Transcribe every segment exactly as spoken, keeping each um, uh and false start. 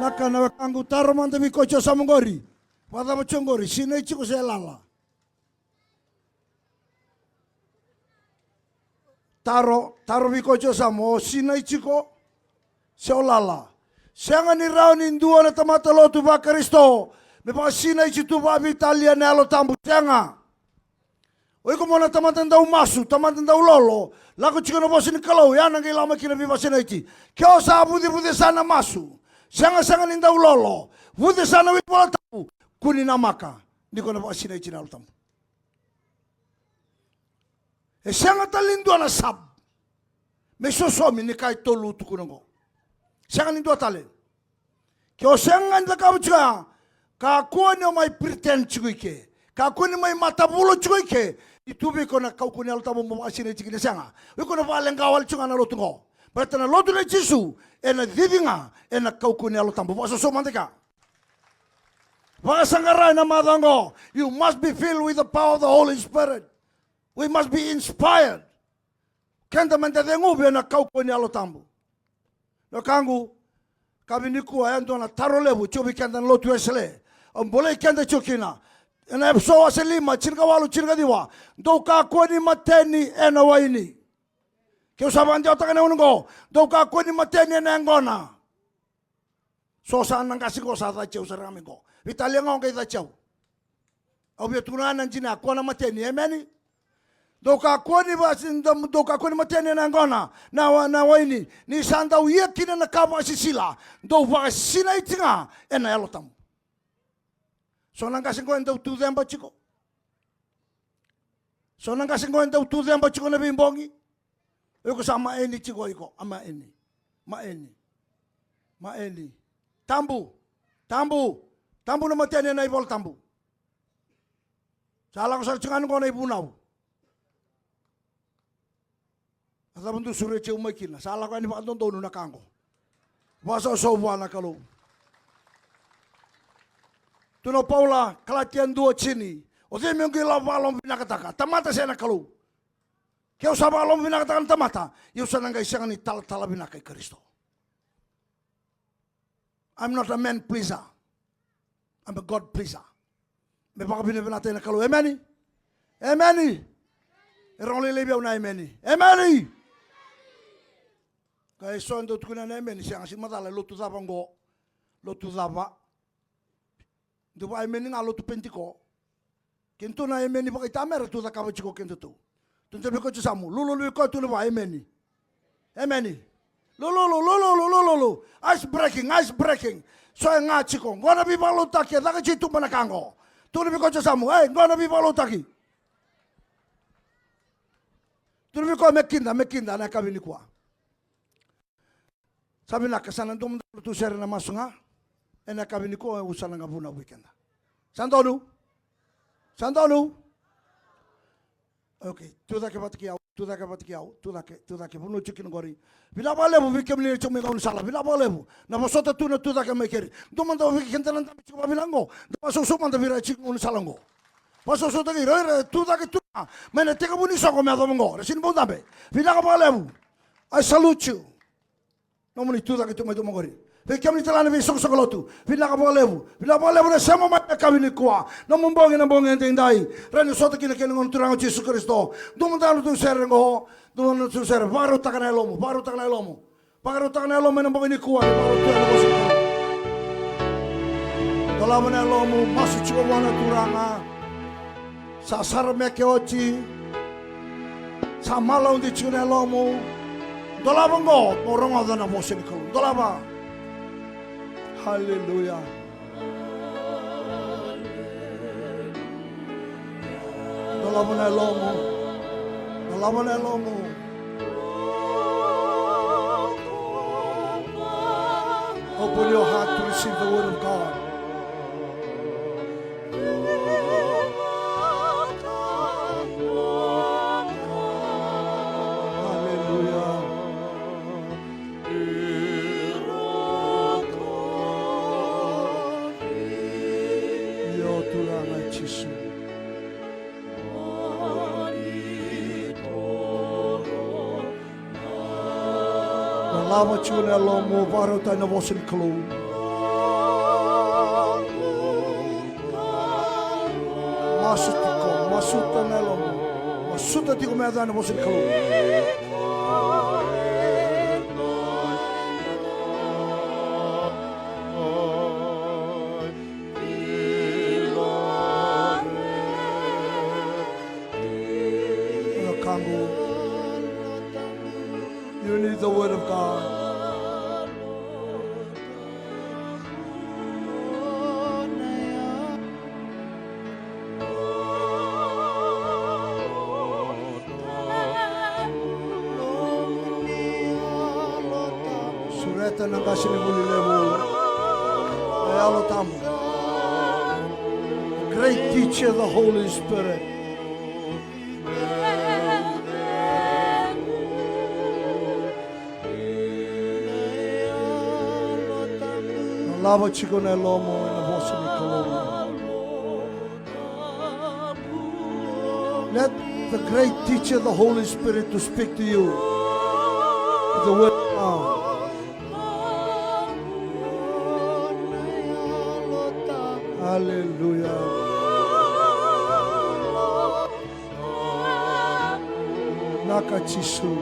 Vinaka na wekaqu, taro mada vei koya tiko yasamu qori. Vakacava tiko qori, sinai tiko se lala? Taro, taro vei koya tiko yasamu, o sinai tiko se o lala? Sega ni rawa ni dua na tamata lotu vaKarisito me vakasinai tiko tu vakaveitalia ena Yalo Tabu, sega. O iko mo na tamata dau masu, tamata dau lolo, lako tiko na vosa ni Kalou, ya na qai lako mai kina veivakasinaiti. Ke o sa vucevucesa na masu, segasega ni dau lolo, vucesa na wili Vola Tabu, kua ni namaka ni ko na vakasinaiti ena Yalo Tabu. E sega tale ni dua na sub me sosomi ni ka e tolu tukuna oqo. Sega ni dua tale. Ke o sega ni cakava tiko ya, kakua ni o mai pretend tiko i ke. Kakua ni mai matavulo tiko i ke. E tu vei iko na kaukauwa ni Yalo Tabu mo vakasinaiti kina, sega. O iko na vakaleqa wale tiko ga na lotu oqo. Baleta na lotu nei Jisu ena cici ga ena kaukauwa ni Yalo Tabu. Vakasoso mada i kea. Vakasaqara ena macawa oqo. You must be filled with the power of the Holy Spirit. We must be inspired. Keda meda ceguvi ena kaukauwa ni Yalo Tabu. Na wekaqu, yakavi nikua e dua na taro levu tiko vei keda na lotu Wesele. Au bolei keda tiko kina. Ena Efeso wase lima, tinikawalu, tinikaciwa. Dou kakua ni mateni ena waini. Keu sa vakadewataka na gauna oqo. Dou kakua ni mateni ena yaqona. So sa na qase qo sa cati au sara ga mai qo. Veitalia ga o qai cati au. Au via tukuna ga na dina, kua na mateni, emeni. Dou kakua ni va-, dou, dou kakua ni mateni ena yaqona na wa-, na waini, ni sa dau ia kina na ka vakasisila. Dou vakasinaiti ga ena Yalo Tabu. So na qase qo e dau tu ceba tiko. So na qase qo e dau tu ceba tiko na veibogi. O iko sa maeni tiko o iko, a maeni. Maeni. Maeni. Tabu. Tabu. Tabu na mateni ena iVola Tabu. Sa lako sara tiko ga qo na ivunau. A cava dou sureti au mai kina? Sa lako yani vakadodonu na ka qo. Vakasausau vua na Kalou. Tukuna o Paula, Kalatia dua, tini. O cei meu qai lako vakalomavinakataka? Tamata se na Kalou? Ke au sa vakalomavinakataka na tamata, ia au sa na qai sega ni talatala vinaka i Karisito. I'm not a man pleaser. I'm a God pleaser. Me vakavinavinakataki na Kalou. Emeni. Emeni. E rogo lailai vei au na emeni. Emeni. Ka e so e dau tukuna na emeni, sega, sega ni macala, lotu cava qo. Lotu cava. Dou vakaemeni ga lotu Penitiko. Kedatou na emeni vakaitamera tu cakava tiko kedatou. Tu dua vei koya tu yasamu. Lululu vei koya tu na va, emeni. Emeni. Lululu, lululu, lululu. Ice breaking, ice breaking. So e ga tiko. Qo na veivakalotutaki, e caka tiko i tuba na ka qo. Tu vei koya tu yasamu. Ei, qo na veivakalotutaki. Tu vei koya me kida, me kida na yakavi nikua. Sa vinaka, sa na dua mada na tu sere na masu ga. Ena yakavi nikua au sa na qai vunau vei keda. Sa donu? Sa donu? Okay, tu cake vata kei au, tu cake vata kei au, tu cake, tu cake, vunau tiko kina qori. Vinaka vakalevu vei kemuni na tiko mai gaunisala, vinaka vakalevu. Na vosota tu na tu cake mai keri. Dua mada vei keda na dabe tiko vakavinaka qo. Da vakasausau mada vei ira tiko gaunisala qo. Vakasausau taki ira, ira tu cake tu ga. Mai na tekivu ni soqo me yacova qo. Ra sega ni bau dabe. Vinaka vakalevu. I salute you. Nomuni tu cake tu mai tu mai qori. Vei kemuni tale na veisoqosoqo lotu. Vinaka vakalevu. Vinaka vakalevu na sema mai na yakavi nikua. Nomu bogi na bogi edaidai. Rawa ni sota kina kei na Gone Turaga o Jisu Karisito. Dua mada na tu sere qo. Dua mada na tu sere. Vakarautaka na yalomu. Vakarautaka na yalomu. Vakarautaka na yalomu ena bogi nikua. Ni vakarautaka na vosa. Dolava na yalomu. Masu tiko vua na Turaga. Sa sarameke oti. Sa malaudi tiko na yalomu. Dolava qo mo rogoca na vosa ni Kalou. Dolava. Haleluya. Dolava na yalomu. Dolava na yalomu. Open your heart to receive the word of God. Hallelujah. Io Turaga Jisu. Dolava tiko na yalomu, vakarautaka na vosa ni Kalou. Masu tiko, masuta na yalomu. Masuta tiko me yacana na vosa ni Kalou. Wekaqu, you need the word of God. Sureta na qasenivuli levu, na Yalo Tabu. Great teacher, the Holy Spirit. Na lava tiko na yalomu ena vosa ni Kalou. Let the great teacher, the Holy Spirit, to speak to you. The word of God. Hallelujah. Naka Jisu.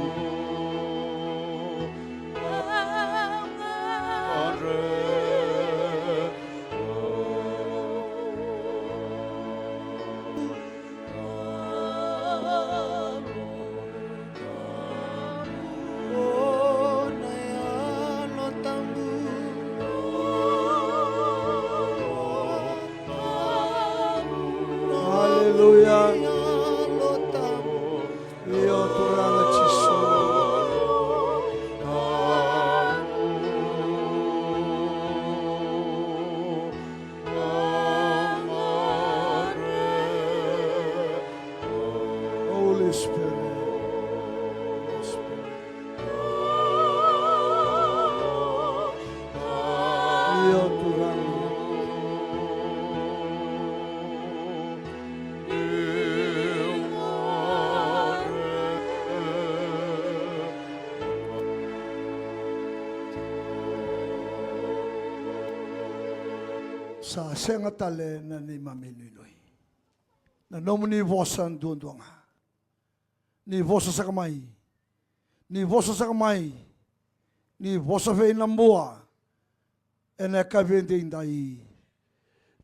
Aleluya. Io, Turaga Jisu. Holy Spirit. Holy Spirit. Io, Turaga. Sa sega tale na neimami inuinui. Na nomuni vosa duadua ga. Ni vosa saka mai. Ni vosa saka mai. Ni vosa vei na bua. Ena yakavi edaidai.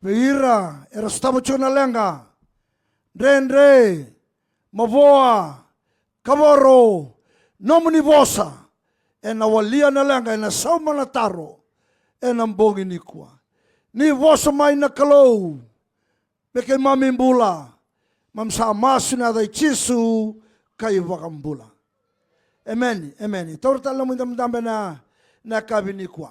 Vei ira era sotava tiko na leqa, dredre, mavoa, kavoro, nomuni vosa ena walia na leqa, ena sauma na taro ena bogi nikua. Ni vosa mai na Kalou me keimami bula. Mami sa masu ena yaca i Jisu ka iVakabula. Emeni, emeni. Taura tale na nomu idabedabe ena, na yakavi nikua.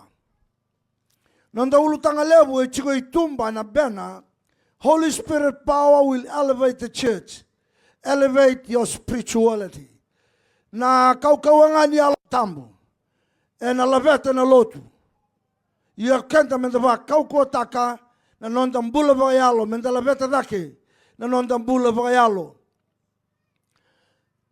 Noda ulutaga levu e tiko i tuba na bena. Holy Spirit power will elevate the church. Elevate your spirituality. Na kaukauwa ga ni Yalo Tabu ena laveta na lotu. Ia keda meda vakaukauwataka na noda bula vakayalo, meda laveta cake na noda bula vakayalo.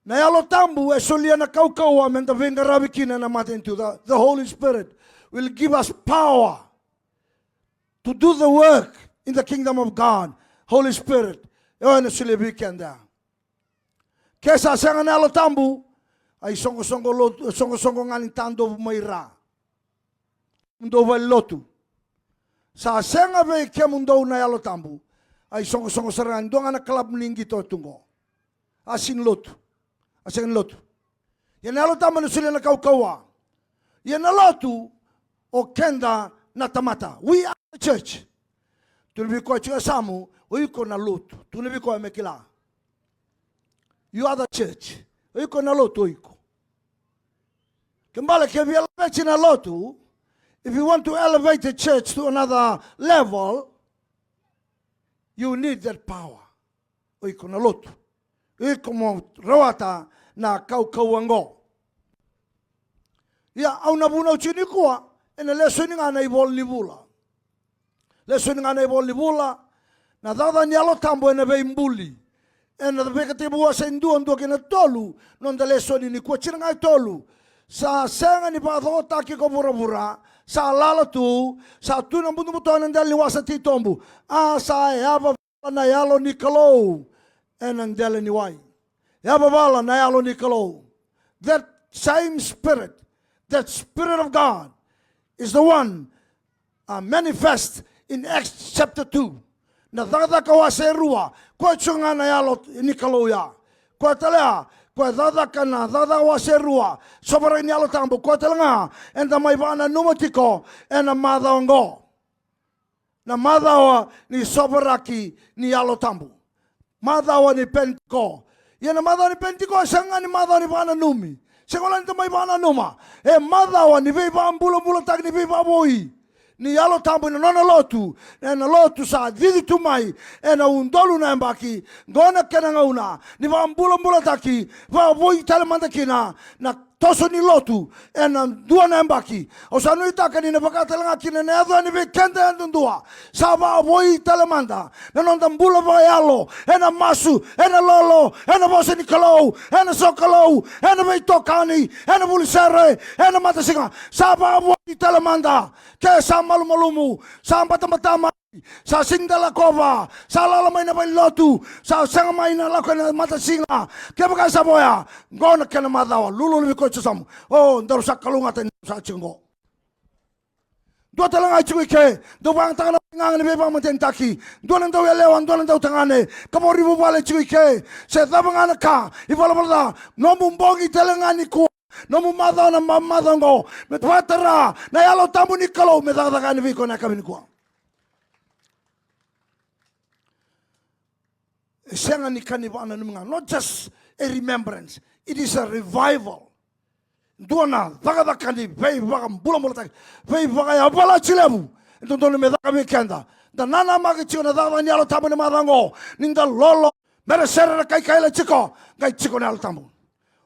Na Yalo Tabu e solia na kaukauwa meda veiqaravi kina na matanitu. The, the Holy Spirit will give us power to do the work in the kingdom of God. Holy Spirit, e o ena solia vei keda. Ke sa sega na Yalo Tabu, a isoqosoqo lotu, soqosoqo ga ni tadovu mai ra. Kemudou valenilotu. Sa sega vei kemudou na Yalo Tabu, a isoqosoqo sara ga ni dua ga na kalapu ni qito tu qo. A sega ni lotu. A sega ni lotu. Ia na Yalo Tabu ena solia na kaukauwa. Ia na lotu, o keda na tamata. We are the church. Tukuna vei koya tiko e yasamu, o iko na lotu. Tukuna vei koya me kila. You are the church. O iko na lotu, o iko. Ke bale ke via laveti na lotu, if you want to elevate the church to another level, you need that power. O iko na lotu. O iko mo rawata na kaukauwa qo. Ia, au na vunau tiko nikua ena lesoni ga na ivola ni vula. Lesoni ga na ivola ni vula, na cakacaka ni Yalo Tabu ena veibuli. Ena Vakatekivu wase dua, dua kei na tolu, noda lesoni nikua, tikina ga e tolu. Sa sega ni vakacokotaki ko vuravura, sa lala tu, sa tu na butobuto ena dela ni wasa titobu. A sa yava yavavala na Yalo ni Kalou ena dela ni wai. Yavavala na Yalo ni Kalou. That same Spirit, that Spirit of God is the one, uh, manifest in Acts chapter two. Na Cakacaka wase rua, koya tiko ga na Yalo ni Kalou ya. Koya tale ya, koya Cakacaka, na Cakacaka wase rua, sovaraki ni Yalo Tabu, koya tale ga eda mai vakananuma tiko ena macawa oqo. Na macawa ni sovaraki ni Yalo Tabu. Macawa ni Penitiko. Ia na macawa ni Penitiko e sega ga ni macawa ni vakananumi. Sega wale ni da mai vakananuma. E macawa ni veivakabulabulataki, ni veivakavoui ni Yalo Tabu ena nona lotu, ena lotu sa cici tu mai ena udolu na yabaki. Qo na kena gauna ni vakabulabulataki, vakavoui tale mada kina na toso ni lotu ena dua na yabaki. Au sa nuitaka ni na vaka tale ga kina na yaco yani vei keda yadudua. Sa vakavoui tale mada na noda bula vakayalo, ena masu, ena lolo, ena vosa ni Kalou, ena sokalou, ena veitokani, ena vuli sere, ena matasiga. Sa vakavoui tale mada. Ke sa malumalumu, sa batabata mai, sa sega ni da lakova, sa lala mai na valenilotu, sa sega mai na lako ena matasiga. Kevaka sa vo ya, qo na kena macawa, lululu vei koya sa samu. O, daru sa kalougata ni daru sa tiko qo. Dua tale ga e tiko i ke, dau vakayagataka na veigaga ni veivakamatenitaki. Dua na dauyalewa, dua na dautagane, ka vakarivuvale e tiko i ke. Se cava ga na ka, ivalavala ca, nomu bogi tale ga nikua. Nomu macawa na ma-, macawa oqo, me vakatara na Yalo Tabu ni Kalou me cakacaka yani vei iko na yakavi nikua. E sega ni ka ni vakananumi ga, not just a remembrance, it is a revival. Dua na cakacaka ni veivakabulabulataki, veivakayavalati levu e dodonu me caka vei keda. Da nanamaki tiko na cakacaka ni Yalo Tabu ena macawa oqo, ni da lolo, me ra sere, ra kaikaila tiko, qai tiko na Yalo Tabu.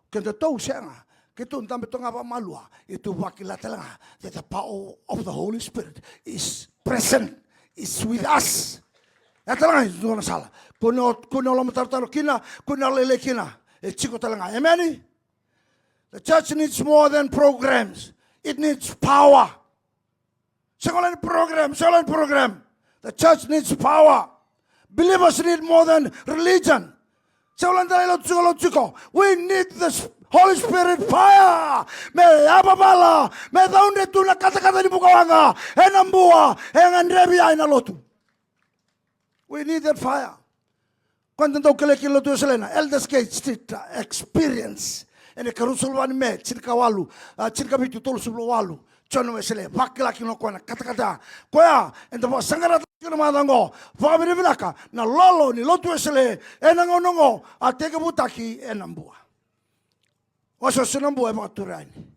Kedatou sega, keitou dabe toka ga vakamalua, ia tou vakila tale ga that the power of the Holy Spirit is present, is with us. E tale ga e dua na sala. Kua ni o, kua ni o lomatarotaro kina, kua ni o lailai kina. E tiko tale ga. Emeni? The church needs more than programs. It needs power. Sega wale ni program, sega wale ni program. The church needs power. Believers need more than religion. Sega wale ni da lai lotu tiko, lotu tiko. We need the s-, Holy Spirit fire. Me yavavala, me caudre tu na katakata ni bukawaqa ena bua, e gadrevi yani na lotu. We need that fire. Koya da dau kilai kina lotu Wesele na Elders Gate Street, uh, experience. Ena ikaruasagavulu ni Me, tinikawalu, uh, tinikavitu tolusagavulu walu. John Wesley, vakila kina o koya na katakata. Koya eda vakasaqara tiko na macawa oqo, vakavinavinaka na lolo ni lotu Wesele ena gauna oqo, a tekivutaki ena bua. Wasewase na bua e vakatura yani.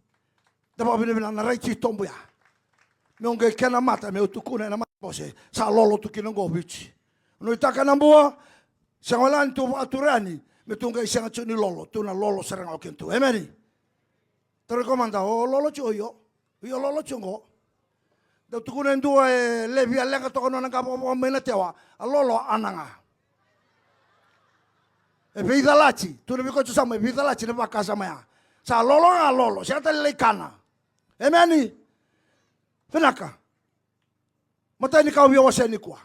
Da vakavinavinaka na raiti tobu ya. Meu qai kena mata, meu tukuna ena matabose, sa lolo tu kina oqo Viti. Nuitaka na bua, sega wale ni tu vakatura yani, me tu qai sega tiko ni lolo, tu na lolo sara ga o kena tu. Emeni. Tarogi koya mada, o lolo tiko, io. Io, lolo tiko oqo. Dau tukuna e dua e levu a leqa toka nona qavokavoka mai na tewa, a lolo ana ga. E veicalati, tukuna vei koya tiko Samu, e veicalati na vakasama ya. Sa lolo ga lolo, sega tale lai kana. Emeni. Vinaka. Matai ni ka au via wasea nikua.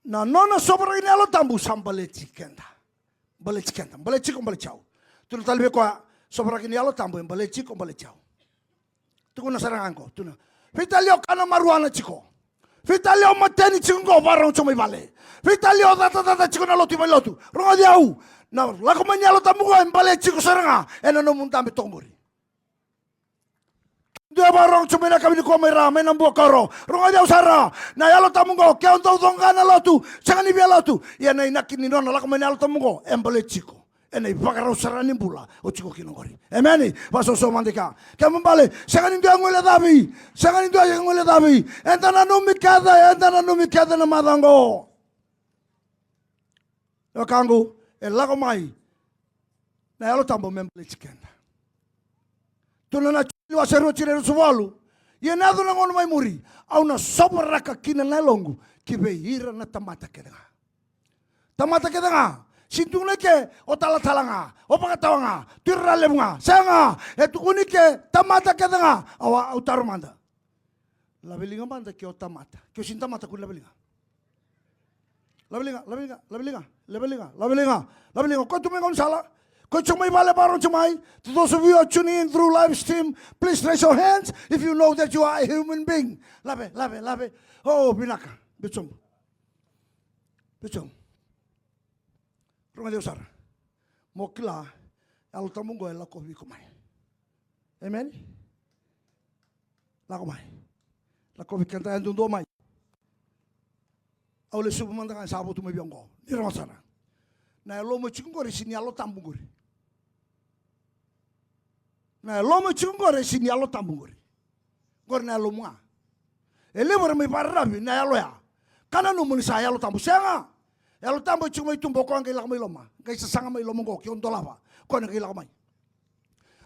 Na nona sovaraki na Yalo Tabu sa baleti keda. Baleti keda. Baleti iko, baleti au. Tukuna tale vei koya, sovaraki ni Yalo Tabu e baleti iko, baleti au. Tukuna sara ga qo, tukuna. Veitalia o kana marijuana tiko. Veitalia o mateni tiko qo, vakarorogo tiko mai vale. Veitalia o catacaca tiko na lotu i valenilotu. Rogoci au. Na lako mai ni Yalo Tabu qo e baleti iko sara ga ena nomu dabe toka qori. Dua e vakarorogo tiko mai na yakavi nikua mai ra, mai na bua koro. Rogoci au sara, na Yalo Tabu qo, ke o dau coqa na lotu, sega ni via lotu. Ia na inaki ni nona lako mai na Yalo Tabu qo, e baleti iko. Ena ivakarau sara ni bula o tiko kina qori. Emeni. Vakasoso mada i kea. Kena ibalebale, sega ni dua e guilecavi. Sega ni dua e guilecavi. Eda nanumi kece, eda nanumi kece na macawa qo. Wekaqu, e lako mai na Yalo Tabu me baleti keda. Tukuna na Joeli wase rua, tikina e ruasagavulu. Ia ena yaco na gauna mai muri, au na sovaraka kina na yaloqu ki vei ira na tamata kece ga. Tamata kece ga. Sega ni tukuna i ke o talatala ga, o vakatawa ga, tuirara levu ga. Sega, e tukuni i ke tamata kece ga. Au, au taro mada. Laveliga mada ke o tamata. Ke o sega ni tamata, kua ni laveliga. Laveliga, laveliga, laveliga, laveliga, laveliga, laveliga. Ko tu mai gaunisala. Ko tu mai vale, varo tu mai. To those of you who are tuning in through live stream, please raise your hands if you know that you are a human being. Lave, lave, lave. Oh, vinaka. Biu sobu. Biu sobu. Rogoci au sara. Mo kila, Yalo Tabu qo e lakovi iko mai. Amen? Lako mai. Lakovi keda yadudua mai. Au lesuva mada ga sa votu mai vei au qo. Ni rogoca sara. Na yalomu e tiko qori, sega ni Yalo Tabu qori. Na yalomu e tiko qori, sega ni Yalo Tabu qori. Qori na yalomu ga. E levu era mai vakararavi na yalo ya. Ka nanuma ni sa Yalo Tabu. Sega. Yalo Tabu e tiko mai tuba, o koya qai lako mai loma. Qai sasaga mai loma qo, ke o dolava. Koya na qai lako mai.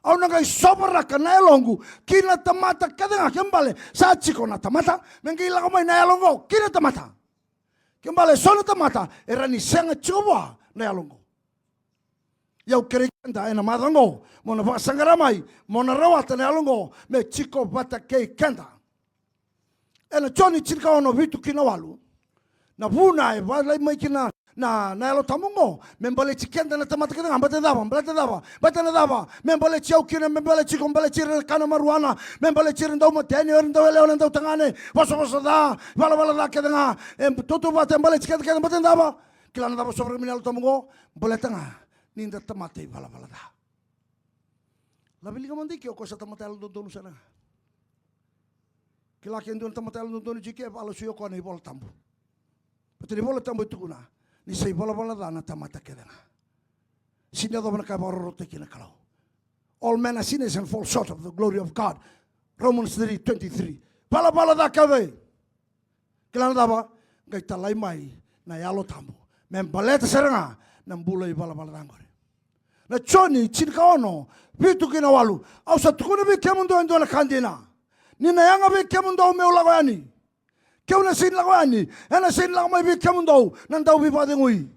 Au na qai sovaraka na yaloqu ki na tamata kece ga, ke bale sa tiko na tamata, me qai lako mai na yalo qo ki na tamata. Ke bale so na tamata e rawa ni sega tiko vua na yalo qo. Ia au kerei keda ena macawa qo, mo na vakasaqara mai, mo na rawata na yalo qo me tiko vata kei keda. Ena Joni tinikaono, vitu ki na walu. Na vuna e valai mai kina na, na Yalo Tabu qo, me baleti keda na tamata kece ga. Baleta na cava? Baleta na cava? Baleta na cava? Me baleti au kina, me baleti iko, baleti ira na kana marijuana, me baleti ira na dau mateni, ira na dau yalewa, na dau tagane, vosavosa ca, valavala ca kece ga, e tautauvata, e baleti keda kece. Baleta na cava? Kila na cava sovaraka mai na Yalo Tabu qo? Baleta ga ni da tamata ivalavala ca. Laveliga mada i ke o koya sa tamata yalododonu sara ga. Kila ke dua na tamata yalododonu i ke, e vakalesui o koya na iVola Tabu. Baleta na iVola Tabu e tukuna ni sa ivalavala ca na tamata kece ga. Sega ni yacova na ka e vakarorotaki kina na Kalou. All men are sinners and fall short of the glory of God. Romans three twenty-three. Valavala ca kece. Kila na cava? Qai talai mai na Yalo Tabu me baleta sara ga na bula ivalavala ca qori. Na Joni tinikaono, vitu ki na walu. Au sa tukuna vei kemudou e dua na ka dina. Ni na yaga vei kemudou meu lako yani. Keu na sega ni lako yani, ena sega ni lako mai vei kemudou na Dauveivakacegui.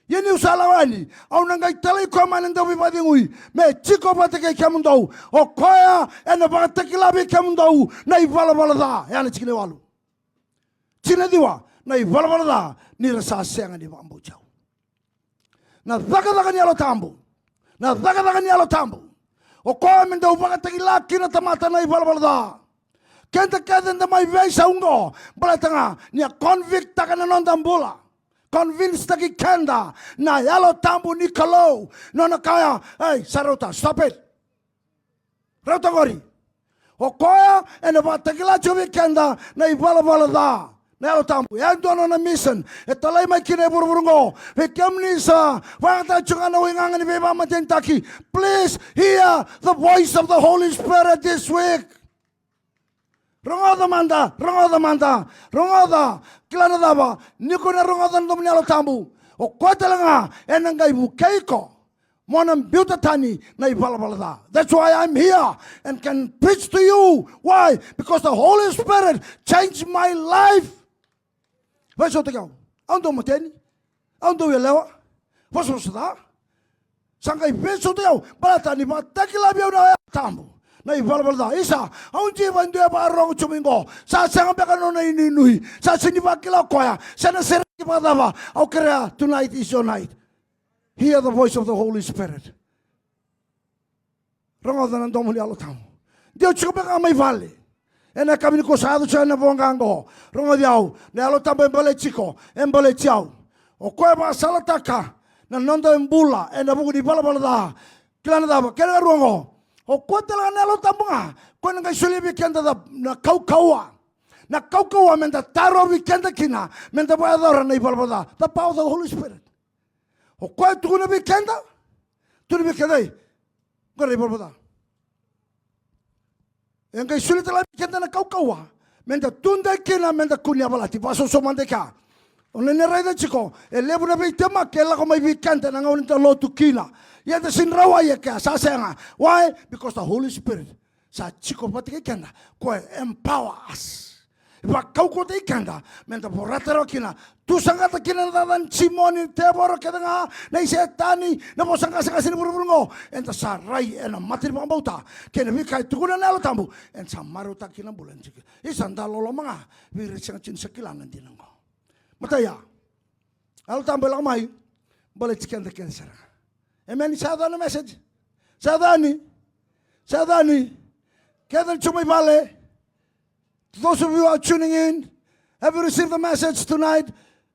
Ia niu sa lako yani, au na qai talai koya mai na Dauveivakacegui me tiko vata kei kemudou. O koya ena vakatakila vei kemudou na ivalavala ca. Ya na tikina e walu. Tikina e ciwa, na ivalavala ca ni ra sa sega ni vakabauti au. Na cakacaka ni Yalo Tabu. Na cakacaka ni Yalo Tabu. O koya me dau vakatakila kina tamata na ivalavala ca. Keda kece da mai veisau qo, baleta ga ni a convict-taka na noda bula. Convince-taki keda na Yalo Tabu ni Kalou. Nona kaya, ei, sa rauta, stop it. Rauta qori. O koya ena vakatakila tiko vei keda na ivalavala ca. Na Yalo Tabu, e dua nona mission e talai mai kina e vuravura qo. Vei kemuni sa vakayagataka tiko ga na waigaga ni veivakamatenitaki, please hear the voice of the Holy Spirit this week. Rogoca mada, rogoca mada, rogoca. Kila na cava? Ni ko na rogoca na domo ni Yalo Tabu, o koya tale ga ena qai vukei iko mo na biuta tani na ivalavala ca. That's why I'm here and can preach to you. Why? Because the Holy Spirit changed my life. Veisautaki au. Au dau mateni. Au dau yalewa. Vosavosa ca. Sa qai veisautaki au. Baleta ni vakatakila vei au na Yalo Tabu na ivalavala ca. Isa, au jiva e dua e vakarogo tu mai qo. Sa sega beka na nona inuinui. Sa sega ni vakila o koya se na sereki vakacava. Au kerea, tonight is your night. Hear the voice of the Holy Spirit. Rogoca na domo ni Yalo Tabu. De o tiko beka ga mai vale ena yakavi nikua, sa yaco tiko ena voqa qo. Rogoci au, na Yalo Tabu e baleti iko, e baleti au. O koya e vakasalataka na noda bula ena vuku ni valavala ca. Kila na cava? Kena karua qo, o koya tale ga na Yalo Tabu ga, koya na qai solia vei keda na kaukauwa. Na kaukauwa meda tarovi keda kina, meda vakayacora na ivalavala ca. The power of the Holy Spirit. O koya e tukuna vei keda, tukuna vei keda, ei, qori na ivalavala ca. E qai solia tale vei keda na kaukauwa meda tudei kina, meda kua ni yavalati. Vakasausau mada i kea. O na raica tiko, e levu na veitemaki e lako mai vei keda ena gauna eda lotu kina. Ia eda sega ni rawai e kea, sa sega. Why? Because the Holy Spirit sa tiko vata kei keda, ko e empower us. Vakaukauwataki keda meda vorata rawa kina, tu saqata kina na cakacaka ni simoni, tevoro kece ga, na isetani, na vosa qasaqasa ni vuravura qo. Eda sa rai ena mata ni vakabauta kei na veika e tukuna na Yalo Tabu, eda sa marautaka kina na bula. Isa, da loloma ga vei ira e sega tiko ni sa kila na dina qo. Matai ya. Yalo Tabu e lako mai, baleti keda kece sara. Emeni. Sa yaco na message? Sa yaco ni? Sa yaco ni? Keda na tiko mai vale. To those of you who are tuning in, have you received the message tonight?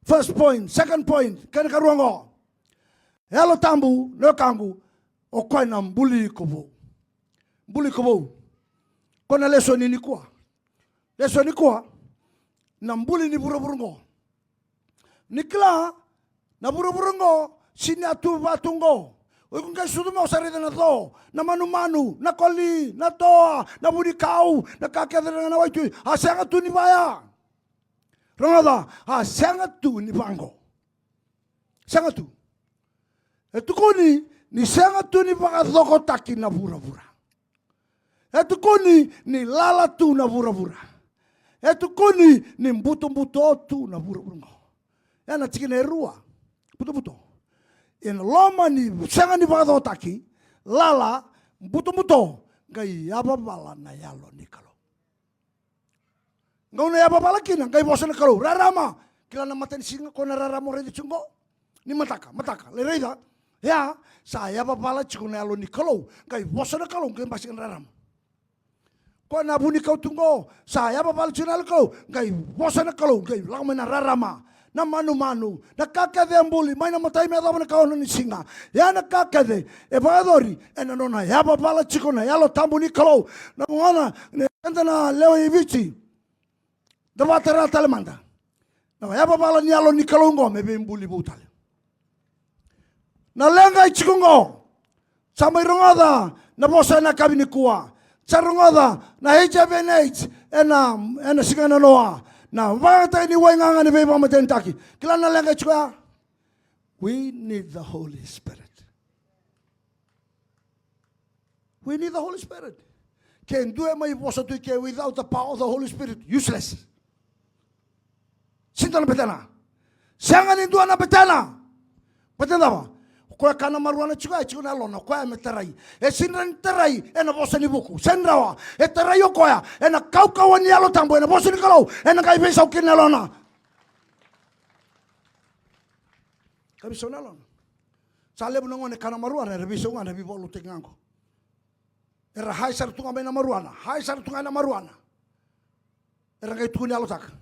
First point. Second point, kena karua qo. Yalo Tabu, na wekaqu, o koya na buli iko vou. Buli iko vou. Ko na lesoni nikua. Lesoni nikua, na buli ni vuravura qo. Ni kila, na vuravura qo, sini a tu vatu qo. O iko qai sucu mai o sa raica na co, na manumanu, na koli, na toa, na vunikau, na ka kece, na waitui. A sega tu ni vaya. Rogoca, a sega tu ni vaqo. Sega tu. E tukuni ni sega tu ni vakacokotaki na vuravura. E tukuni ni lala tu na vuravura. E tukuni ni butobuto tu na vuravura qo. E na tikina e rua. Butobuto. E na loma ni sega ni vakacokotaki, lala, butobuto, qai yavavala na Yalo ni Kalou. Gauna e yavavala kina, qai vosa na Kalou, rarama. Kila na matanisiga, ko na rarama o raica tiko qo. Ni mataka, mataka, lai raica. Ia, sa yavavala tiko na Yalo ni Kalou, qai vosa na Kalou, qai basika na rarama. Ko na vunikau tu qo, sa yavavala tiko na Yalo ni Kalou, qai vosa na Kalou, qai lako mai na rarama. Na manumanu, na ka kece e buli mai na imatai me yacova na ikaono ni siga. Ia na ka kece e vakayacori ena nona yavavala tiko na Yalo Tabu ni Kalou. Na vugona, na, eda na lewe i Viti, da vakatara tale mada na yavavala ni Yalo ni Kalou qo me veibuli vou tale. Na leqa e tiko qo, sa mai rogoca na vosa ena yakavi nikua. Sa rogoca na HIV and AIDS ena, ena siga nanoa. Na vakayagataki ni wai gaga ni veivakamatenitaki. Kila na leqa e tiko ya. We need the Holy Spirit. We need the Holy Spirit. Ke dua e mai vosa tu i ke without the power of the Holy Spirit, useless. Sega ni dua na betena. Sega ni dua na betena. Betena cava? O koya ka na maruana tiko ya, e tiko na yalona, o koya me tarai. E sega ni tarai ena vosa ni vuku. Sega ni rawa. E tarai o koya ena kaukauwa ni Yalo Tabu, ena vosa ni Kalou, ena qai veisau kina na yalona. Qai veisau na yalona. Sa levu na gone ka na maruana, era veisau ga na veivakalotutaki ga qo. Era hai sara tu ga mai na maruana, hai sara tu ga na maruana. Era qai tukuni yalotaka.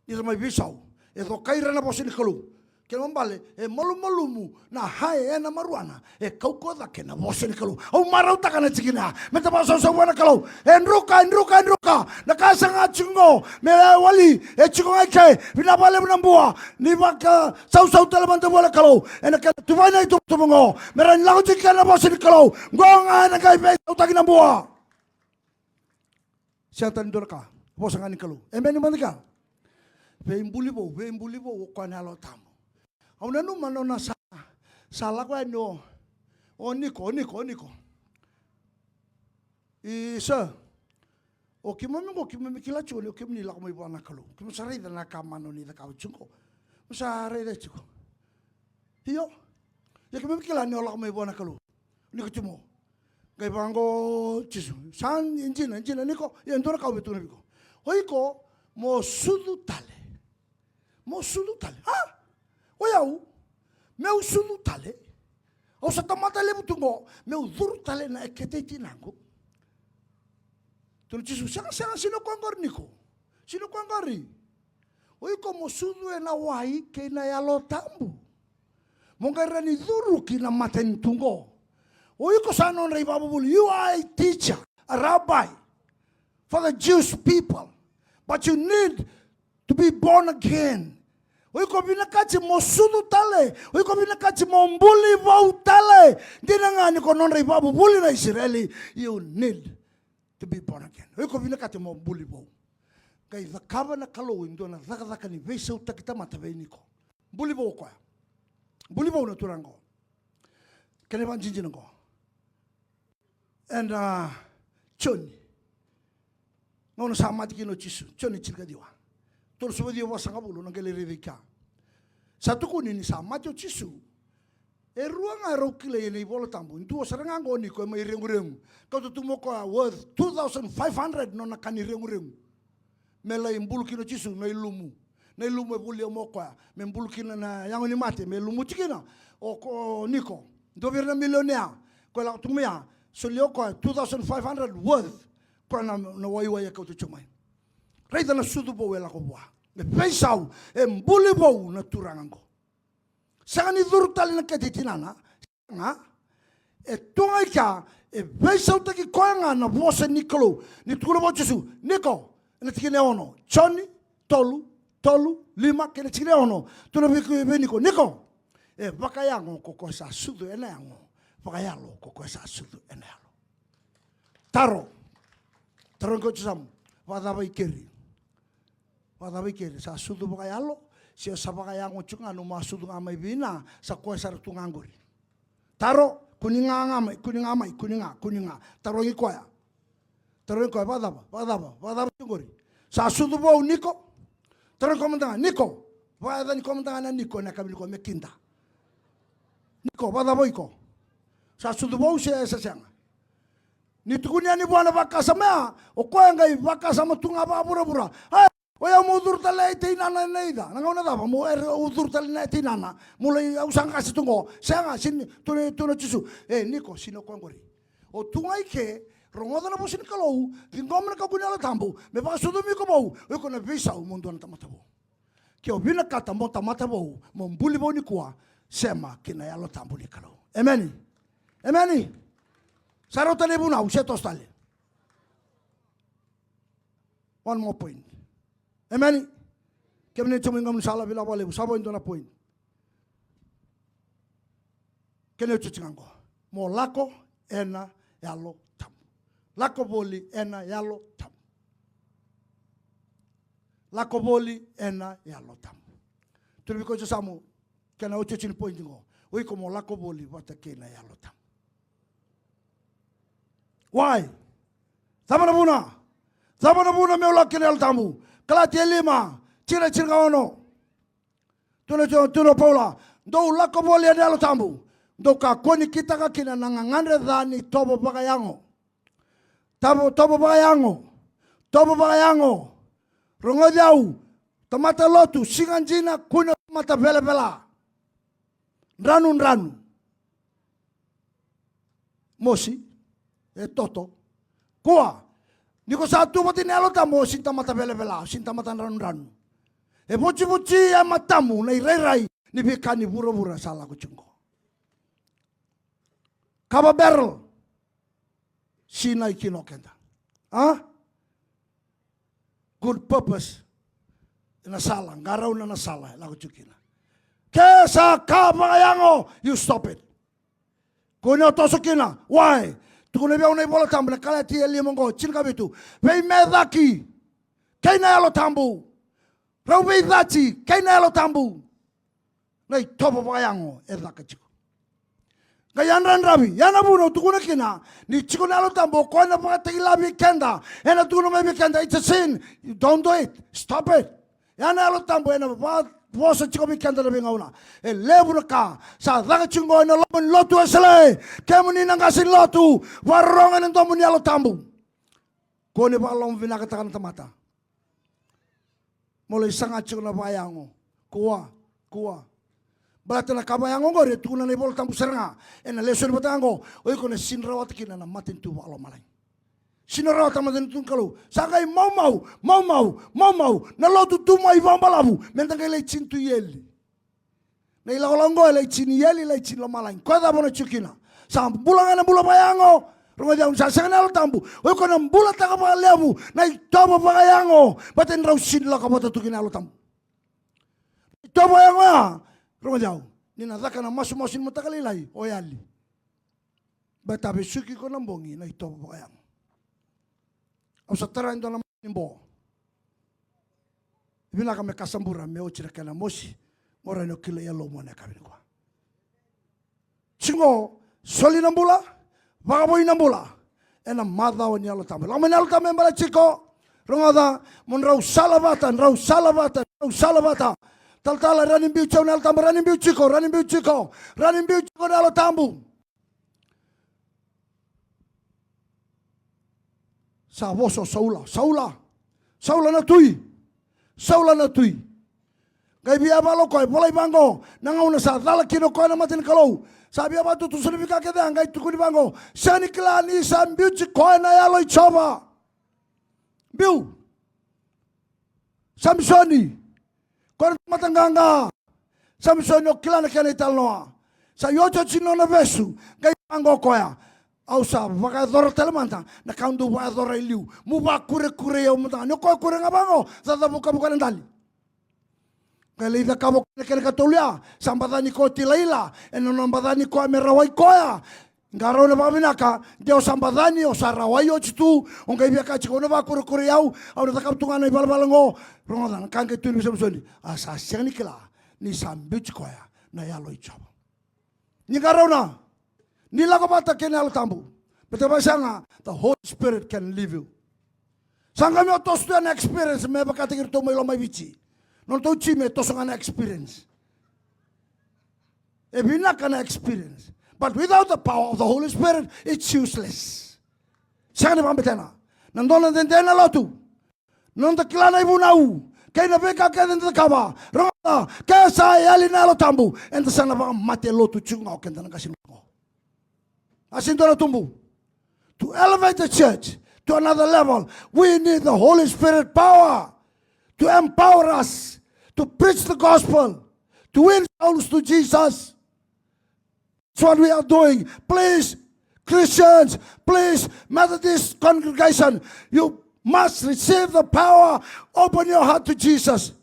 Ni ra mai veisau, e cokai ira na vosa ni Kalou. Kena ibalebale, e malumalumu na hai ena maruana, e kaukauwa cake na vosa ni Kalou. Au marautaka na tikina ya me da vakasausau vua na Kalou. E druka, e druka, e druka. Na ka sa ga tiko qo me wali, e tiko ga i ke. Vinaka vakalevu na bua. Ni vakasausau tale mada vua na Kalou ena kena tuvai na ituvatuva qo, me rawa ni lako tiko kina na vosa ni Kalou. Qo ga ena qai veisautaki na bua. Sega tale ni dua na ka. Vosa ga ni Kalou. Emeni mada ga. Veibuli vou, veibuli vou o koya na Yalo Tabu. Au nanuma nona sa, sa lako yani o, o Niko, o Niko, o Niko. I sa, o keimami qo, keimami kila tiko ni o kemuni lako mai vua na Kalou. Keimami sa raica na ka mana o ni cakava tiko qo. Keimami sa raica tiko. Io. Ia keimami kila ni o lako mai vua na Kalou. Nikotimo. Qai vaqo Jisu. Sa dina, dina Niko. Ia dua na ka au via tukuna vei iko. O iko mo sucu tale. Mo sucu tale. A? O yau, meu sucu tale. Au sa tamata levu tu qo, meu curu tale na ekete i tinaqu. Tukuna Jisu, sega, sega, sega ni o koya qori Niko. Sega ni o koya qori. O iko mo sucu ena wai kei na Yalo Tabu. Mo qai rawa ni curu ki na matanitu qo. O iko sa nodra ivakavuvuli. You are a teacher, a rabbi for the Jewish people. But you need to be born again. O iko vinakati mo sucu tale. O iko vinakati mo buli vou tale. Dina ga ni ko nodra ivakavuvuli na Isireli. You need to be born again. O iko vinakati mo buli vou. Qai cakava na Kalou e dua na cakacaka ni veisautaki tamata vei Niko. Buli vou o koya. Buli vou na turaga qo. Kena ivakadinadina qo. Ena, a, Joni. Gauna sa mate kina o Jisu. Joni tinikaciwa. Tolusagavulu vasagavulu, na qai lai raica i kea. Sa tukuni ni sa mate o Jisu. E rua ga erau kilai ena iVola Tabu. E dua sara ga qo o Niko e mai reguregu. Kauta tu mai o koya worth two thousand five hundred nona ka ni reguregu. Me lai bulu kina o Jisu na ilumu. Na ilumu e volia mai o koya me bulu kina na yago ni mate, me lumuti kina o, o Niko. Dua vei ira na milionea, koya lako tu mai ya, solia o koya two thousand five hundred worth. Koya na, na waiwai e kauta tu mai. Raica na sucu vou e lako vua. E veisau, e buli vou na turaga oqo. Sega ni curu tale na kete i tinana. Ga, e tu ga i kea, e veisautaki koya ga na vosa ni Kalou. Ni tukuna vua o Jisu, Niko, ena tikina e ono, Joni tolu, tolu, lima, kei na tikina e ono. Tukuna vei, vei Niko, Niko, e vakayago ko koya sa sucu ena yago, vakayalo ko koya sa sucu ena yalo. Taro. Taro ko Jisu, vakacava i keri? Vakacava i keri? Sa sucu vakayalo, se sa vakayago tiko ga, nomu a sucu ga mai vei na, sa koya sara tu ga qori. Taro, kua ni ga, ga mai, kua ni ga mai, kua ni ga, kua ni ga. Tarogi koya. Tarogi koya, vakacava, vakacava, vakacava tiko qori? Sa sucu vou Niko? Tarogi koya mada ga, Niko. Vakayacani koya mada ga na Niko, na yakavi nikua me kida. Niko, vakacava o iko? Sa sucu vou se sa sega? Ni tukuni yani vua na vakasama ya, o koya qai vakasama tu ga vakavuravura. Ai, o yau meu curu tale i teinana ena ica. Na gauna cava meu, e, au curu tale na teinana? Meu lai, au sa qase tu qo. Sega, sega ni, tukuna, tukuna o Jisu. E, Niko, sega ni o koya qori. O tu ga i ke, rogoca na vosa ni Kalou, ciqoma na kakua ni Yalo Tabu, me vakasucumi iko vou, o iko na veisau mo dua na tamata vou. Ke o vinakata mo tamata vou, mo buli vou nikua, sema ki na Yalo Tabu ni Kalou. Emeni. Emeni. Sa rauta na ivunau, se toso tale. One more point. Emeni. Kemuni tiko mai gaunisala, vinaka vakalevu, sa vo e dua na point. Kena iotioti ga qo. Mo lako ena Yalo Tabu. Lako voli ena Yalo Tabu. Lako voli ena Yalo Tabu. Tukuna vei koya o Jisu, kena iotioti ni point qo. O iko mo lako voli vata kei na Yalo Tabu. Why? Cava na vuna? Cava na vuna meu lako kei na Yalo Tabu? Kalatia lima, tini, tini ka ono. Tukuna, tukuna o Paula, dou lako voli ena Yalo Tabu. Dou kakua ni kitaka kina na gagadre ca ni tovo vakayago. Tovo, tovo vakayago. Tovo vakayago. Rogoci au. Tamata lotu, siga dina, kua ni tamata velavela. Dranu, dranu. Mosi, e toto. Kua, ni ko sa tu vata kei na Yalo Tabu, o sega ni tamata velavela, o sega ni tamata dranu, dranu. E votivoti e matamu na irairai ni veika ni vuravura sa lako tiko qo. Kava barrel, sinai kina o keda. A? Good purpose. Ena sala, qarauna na sala e lako tiko kina. Ke sa ka vakayago, you stop it. Kua ni o toso kina. Why? Tukuna vei au na iVola Tabu, na Kalatia lima qo, tini ka vitu. Veimecaki kei na Yalo Tabu. Rau veicati kei na Yalo Tabu. Na itovo vakayago e caka tiko. Qai yadravi, ya na vuna au tukuna kina, ni tiko na Yalo Tabu, o koya na vakatakila vei keda, ena tukuna mai vei keda, it's a sin, you don't do it, stop it. Ya na Yalo Tabu, ena vakavosa tiko vei keda na veigauna. E levu na ka sa caka tiko qo ena loma ni lotu Wesele. Kemuni na qase ni lotu, vakarorogo ena domo ni Yalo Tabu. Kua ni vakalomavinakataka na tamata. Mo lai saga tiko na vakayago. Kua, kua. Baleta na ka vakayago oqori e tukuna na iVola Tabu sara ga ena lesoni vata ga oqo, o iko na sega ni rawata kina na matanitu vakalomalagi. Sega ni rawata na matanitu ni Kalou. Sa qai maumau, maumau, maumau na lotu tu mai vakabalavu, meda qai lai tini tu i eli. Na ilakolako oqo e lai tini i eli, lai tini lomalagi. Koya cava o na tiko kina? Sa bula ga na bula vakayago. Rogoci au, ni sa sega na Yalo Tabu, o iko na bulataka vakalevu na itovo vakayago, baleta ni rau sega ni lako vata tu kei na Yalo Tabu. Itovo vakayago ya, rogoci au, ni na caka na masumasu ni mataka lailai, o yali. Baleta vesuki iko na bogi na itovo vakayago. Au sa tara e dua na mani bo. Vinaka me kasabura me oti na kena mosi, mo rawa ni o kilai yalomu ena yakavi nikua. Tiko, soli na bula, vakavoui na bula ena macawa ni Yalo Tabu. Lako mai na Yalo Tabu me baleti iko. Rogoca, mo drau sala vata, drau sala vata, drau sala vata. Talatala, rawa ni biu tiko na Yalo Tabu, rawa ni biu tiko, rawa ni biu tiko, rawa ni biu tiko na Yalo Tabu. Sa vosa o Saula, Saula, Saula na tui, Saula na tui. Qai via yavala o koya, volai vaqo, na gauna sa cala kina o koya na mata ni Kalou, sa via vakatutusa na veika kece, a qai tukuni vaqo, sega ni kila ni sa biuti koya na Yalo i Jiova. Biu. Samisoni. Koya na tamata qaqa. Samisoni, o kila na kena italanoa. Sa iotioti ni nona vesu, qai vaqo o koya, au sa vakayacora tale mada na ka au dau vakayacora e liu. Mo vakurekurai au mada ga. Ni o koya kure ga vaqo, sa cavukavuka na dali. Qai lai cakava o koya na kena ikatolu ya, sa bacani koya o Tilaila ena nona bacani koya me rawai koya. Qarauna vakavinaka, de o sa bacani, o sa rawai oti tu, o qai via kaya tiko, o na vakurekurai au, au na cakava tu ga na ivalavala qo. Rogoca na ka qai tukuni vei Samisoni, a sa sega ni kila ni sa biuti koya na Yalo i Jiova. Ni qarauna, ni lako vata kei na Yalo Tabu. Baleta vakasega, the Holy Spirit can leave you. Sa qai mai o toso tu ya na experience me vakataki iratou mai Loma i Viti. Nodratou jimi e toso ga na experience. E vinaka na experience. But without the power of the Holy Spirit, it's useless. Sega ni vakabetena. Na dodonu dede na lotu. Noda kila na ivunau kei na veika kece eda cakava. Rogoca, ke sa yali na Yalo Tabu, eda sa na vakamate lotu tiko ga o keda na qase qo. A se dua na tubu. To elevate the church to another level, we need the Holy Spirit power to empower us to preach the gospel, to win souls to Jesus. That's what we are doing. Please, Christians, please, Methodist congregation, you must receive the power. Open your heart to Jesus.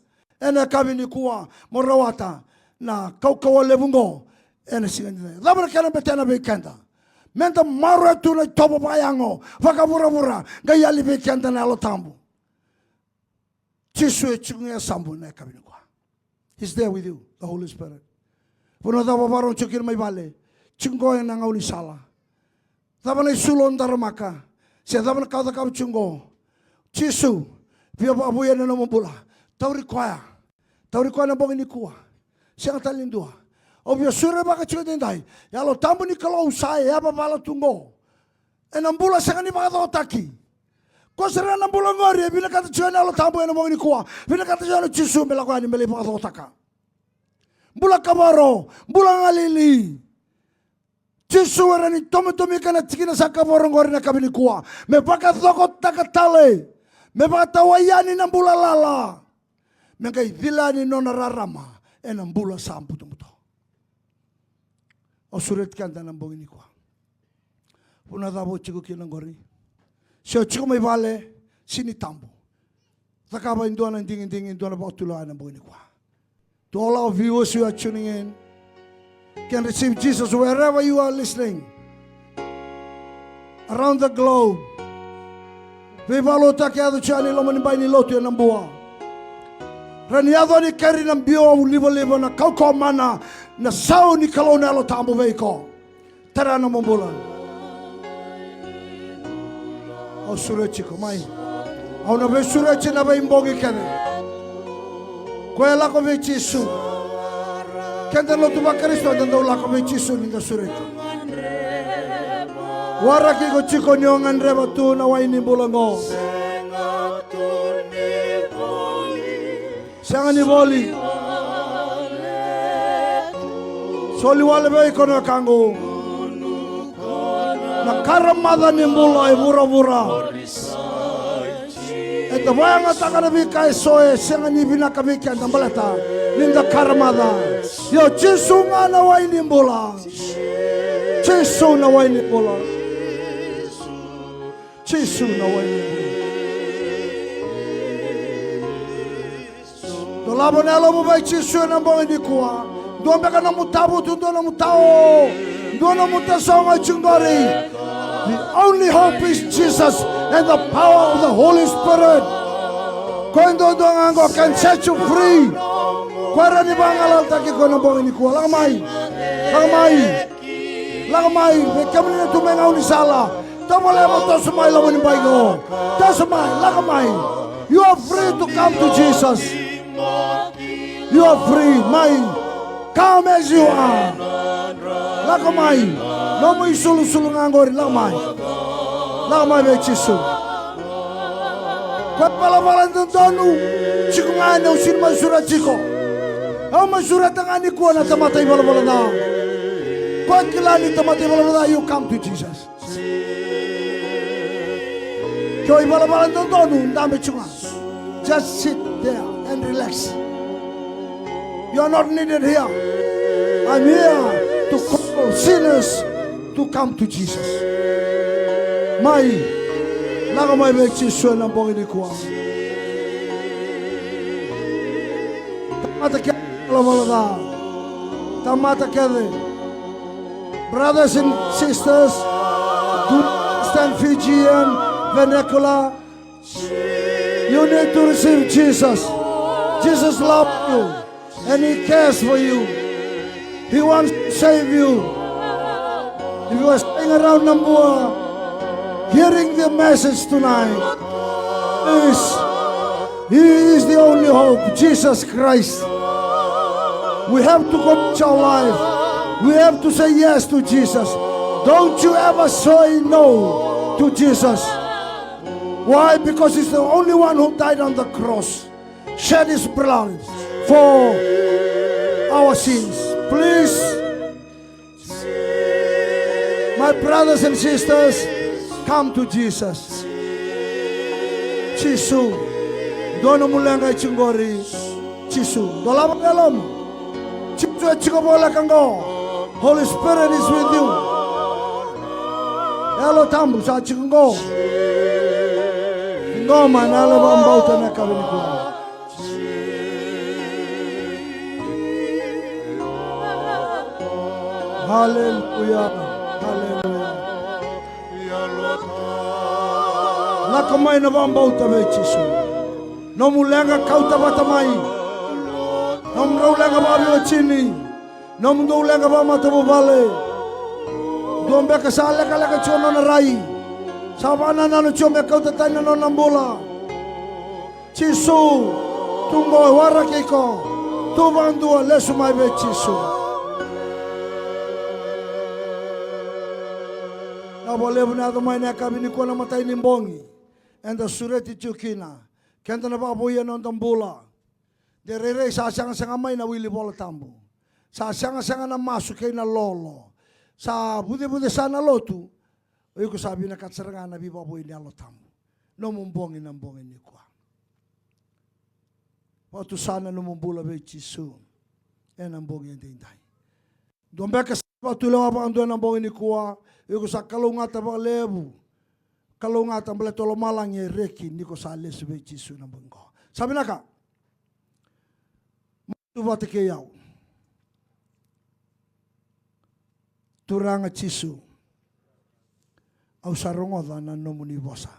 Ena yakavi nikua, mo rawata na kaukauwa levu qo. Ena siga ni, cava na kena betena vei keda? Meda maroroya tu na itovo vakayago, vakavuravura, qai yali vei keda na Yalo Tabu. Jisu e tiko ga e yasamu ena yakavi nikua. He's there with you, the Holy Spirit. Vanua cava o vakarorogo tiko kina mai vale, tiko qo ena gaunisala. Cava na isulu o daramaka, se cava na ka o cakava tiko qo, Jisu via vakavouya na nomu bula. Tauri koya. Tauri koya na bogi nikua. Sega tale ni dua. Au via surevaka tiko edaidai, Yalo Tabu ni Kalou sa yavavala tu qo. Ena bula sega ni vakacokotaki. Ko sara na bula qori e vinakata tiko na Yalo Tabu ena bogi nikua. Vinakata tiko na Jisu me lako yani me lai vakacokotaka. Bula kavoro, bula galili. Jisu e rawa ni tomotomika na tikina sa kavoro qori na yakavi nikua me vakacokotaka tale, me vakatawai yani na bula lala, me qai cila yani nona rarama ena bula sa butobuto. Au sureti keda na bogi nikua. Vanua cava o tiko kina qori, se o tiko mai vale, sini tabu. Cakava e dua na digidigi, e dua na vakatulewa ena bogi nikua. To all our viewers who are tuning in, can receive Jesus wherever you are listening around the globe. Veivakalotutaki yaco tiko yani loma ni bai ni lotu ena Bua. Rawa ni yaco yani keri na biu livaliva, na kaukauwa mana, na sau ni Kalou na Yalo Tabu vei iko. Tara na nomu bula. Au sureti iko mai. Au na veisureti na veibogi kece. Ko e lako vei Jisu. Keda na lotu vaKarisito eda dau lako vei Jisu ni da sureti. Waraki iko tiko ni o gadreva tu na wai ni bula qo. Sega ni voli. Soli wale vei iko na wekaqu. Na karamaca ni bula e vuravura. Eda vakayagataka na veika eso e sega ni vinaka vei keda baleta ni da karamaca. Io, Jisu ga na wai ni bula. Jisu na wai ni bula. Jisu na wai ni bula. Dolava na yalomu vei Jisu ena bogi nikua. Dua beka nomu tavutu, dua nomu tao, dua nomu tasogo e tiko qori. The only hope is Jesus and the power of the Holy Spirit. Ko e duadua ga qo can set you free. Ko e rawa ni vagalalataki iko ena bogi nikua. Lako mai. Lako mai. Lako mai, vei kemuni na tu mai gaunisala. Tovolea mo toso mai loma ni bai qo. Toso mai, lako mai. You are free to come to Jesus. You are free, mai. Come as you are. Lako mai. Nomu isulusulu ga qori, lako mai. Lako mai vei Jisu. Ko e valavala dodonu. Tiko ga ena usini mai sura tiko. Au mai sureta ga nikua na tamata ivalavala ca. Ko kila ni tamata ivalavala ca, you come to Jesus. Ke o ivalavala dodonu, dabe tu ga. Just sit there and relax. You are not needed here. I'm here to call sinners to come to Jesus. Mai, lako mai vei Jisu ena bogi nikua. Tamata kece, tamata kece. Brothers and sisters, do you understand Fijian vernacular? You need to receive Jesus. Jesus loves you and He cares for you. He wants to save you. If you are staying around Nabua, hearing the message tonight, please, He is the only hope, Jesus Christ. We have to commit our life. We have to say yes to Jesus. Don't you ever say no to Jesus. Why? Because He's the only one who died on the cross, shed His blood for our sins. Please, my brothers and sisters, come to Jesus. Jisu, dua nomu leqa e tiko qori. Jisu, dolava na yalomu. Jisu e tiko voleka qo. Holy Spirit is with you. Yalo Tabu sa tiko qo. Qo mai na yalo vakabauta na yakavi nikua. Haleluya. Haleluya. Lako mai na vakabauta vei Jisu. Nomu leqa kauta vata mai. Nomudrau leqa vakaveiwatini. Nomudou leqa vakamatavuvale. Dua beka sa lekaleka tiko nona rai. Sa vakanananu tiko me kauta tani na nona bula. Jisu, tu qo e waraki iko. Tu vakadua, lesu mai vei Jisu. Na vakalevu na yaco mai na yakavi nikua na imatai ni bogi. Eda sureti tiko kina. Keda na vakavoui ena noda bula. De rairai sa segasega mai na wili Vola Tabu. Sa segasega na masu kei na lolo. Sa vucevucesa na lotu. O iko sa vinakata sara ga na veivakavoui ni Yalo Tabu. Nomu bogi na bogi nikua. Vakatusa na nomu bula vei Jisu ena bogi edaidai. Dua beka sa vakatulewa vakadua ena bogi nikua, o iko sa kalougata vakalevu. Kalougata baleta o lomalagi e reki ni ko sa lesu vei Jisu ena bogi qo. Sa vinaka. Masu vata kei au. Turaga Jisu, au sa rogoca na nomuni vosa.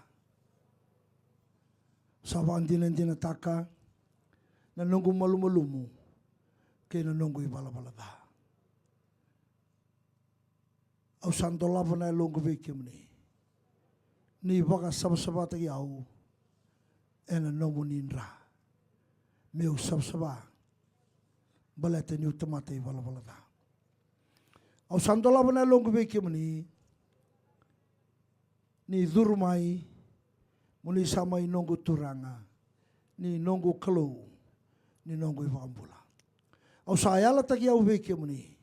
Sa vakadinadinataka na noqu malumalumu kei na noqu ivalavala ca. Au sa dolava na yaloqu vei kemuni. Ni vakasavasavataki au ena nomuni dra. Meu savasava baleta niu tamata ivalavala ca. Au sa dolava na yaloqu vei kemuni. Ni curu mai, mo ni sa mai noqu Turaga, ni noqu Kalou, ni noqu iVakabula. Au sa yalataki au vei kemuni,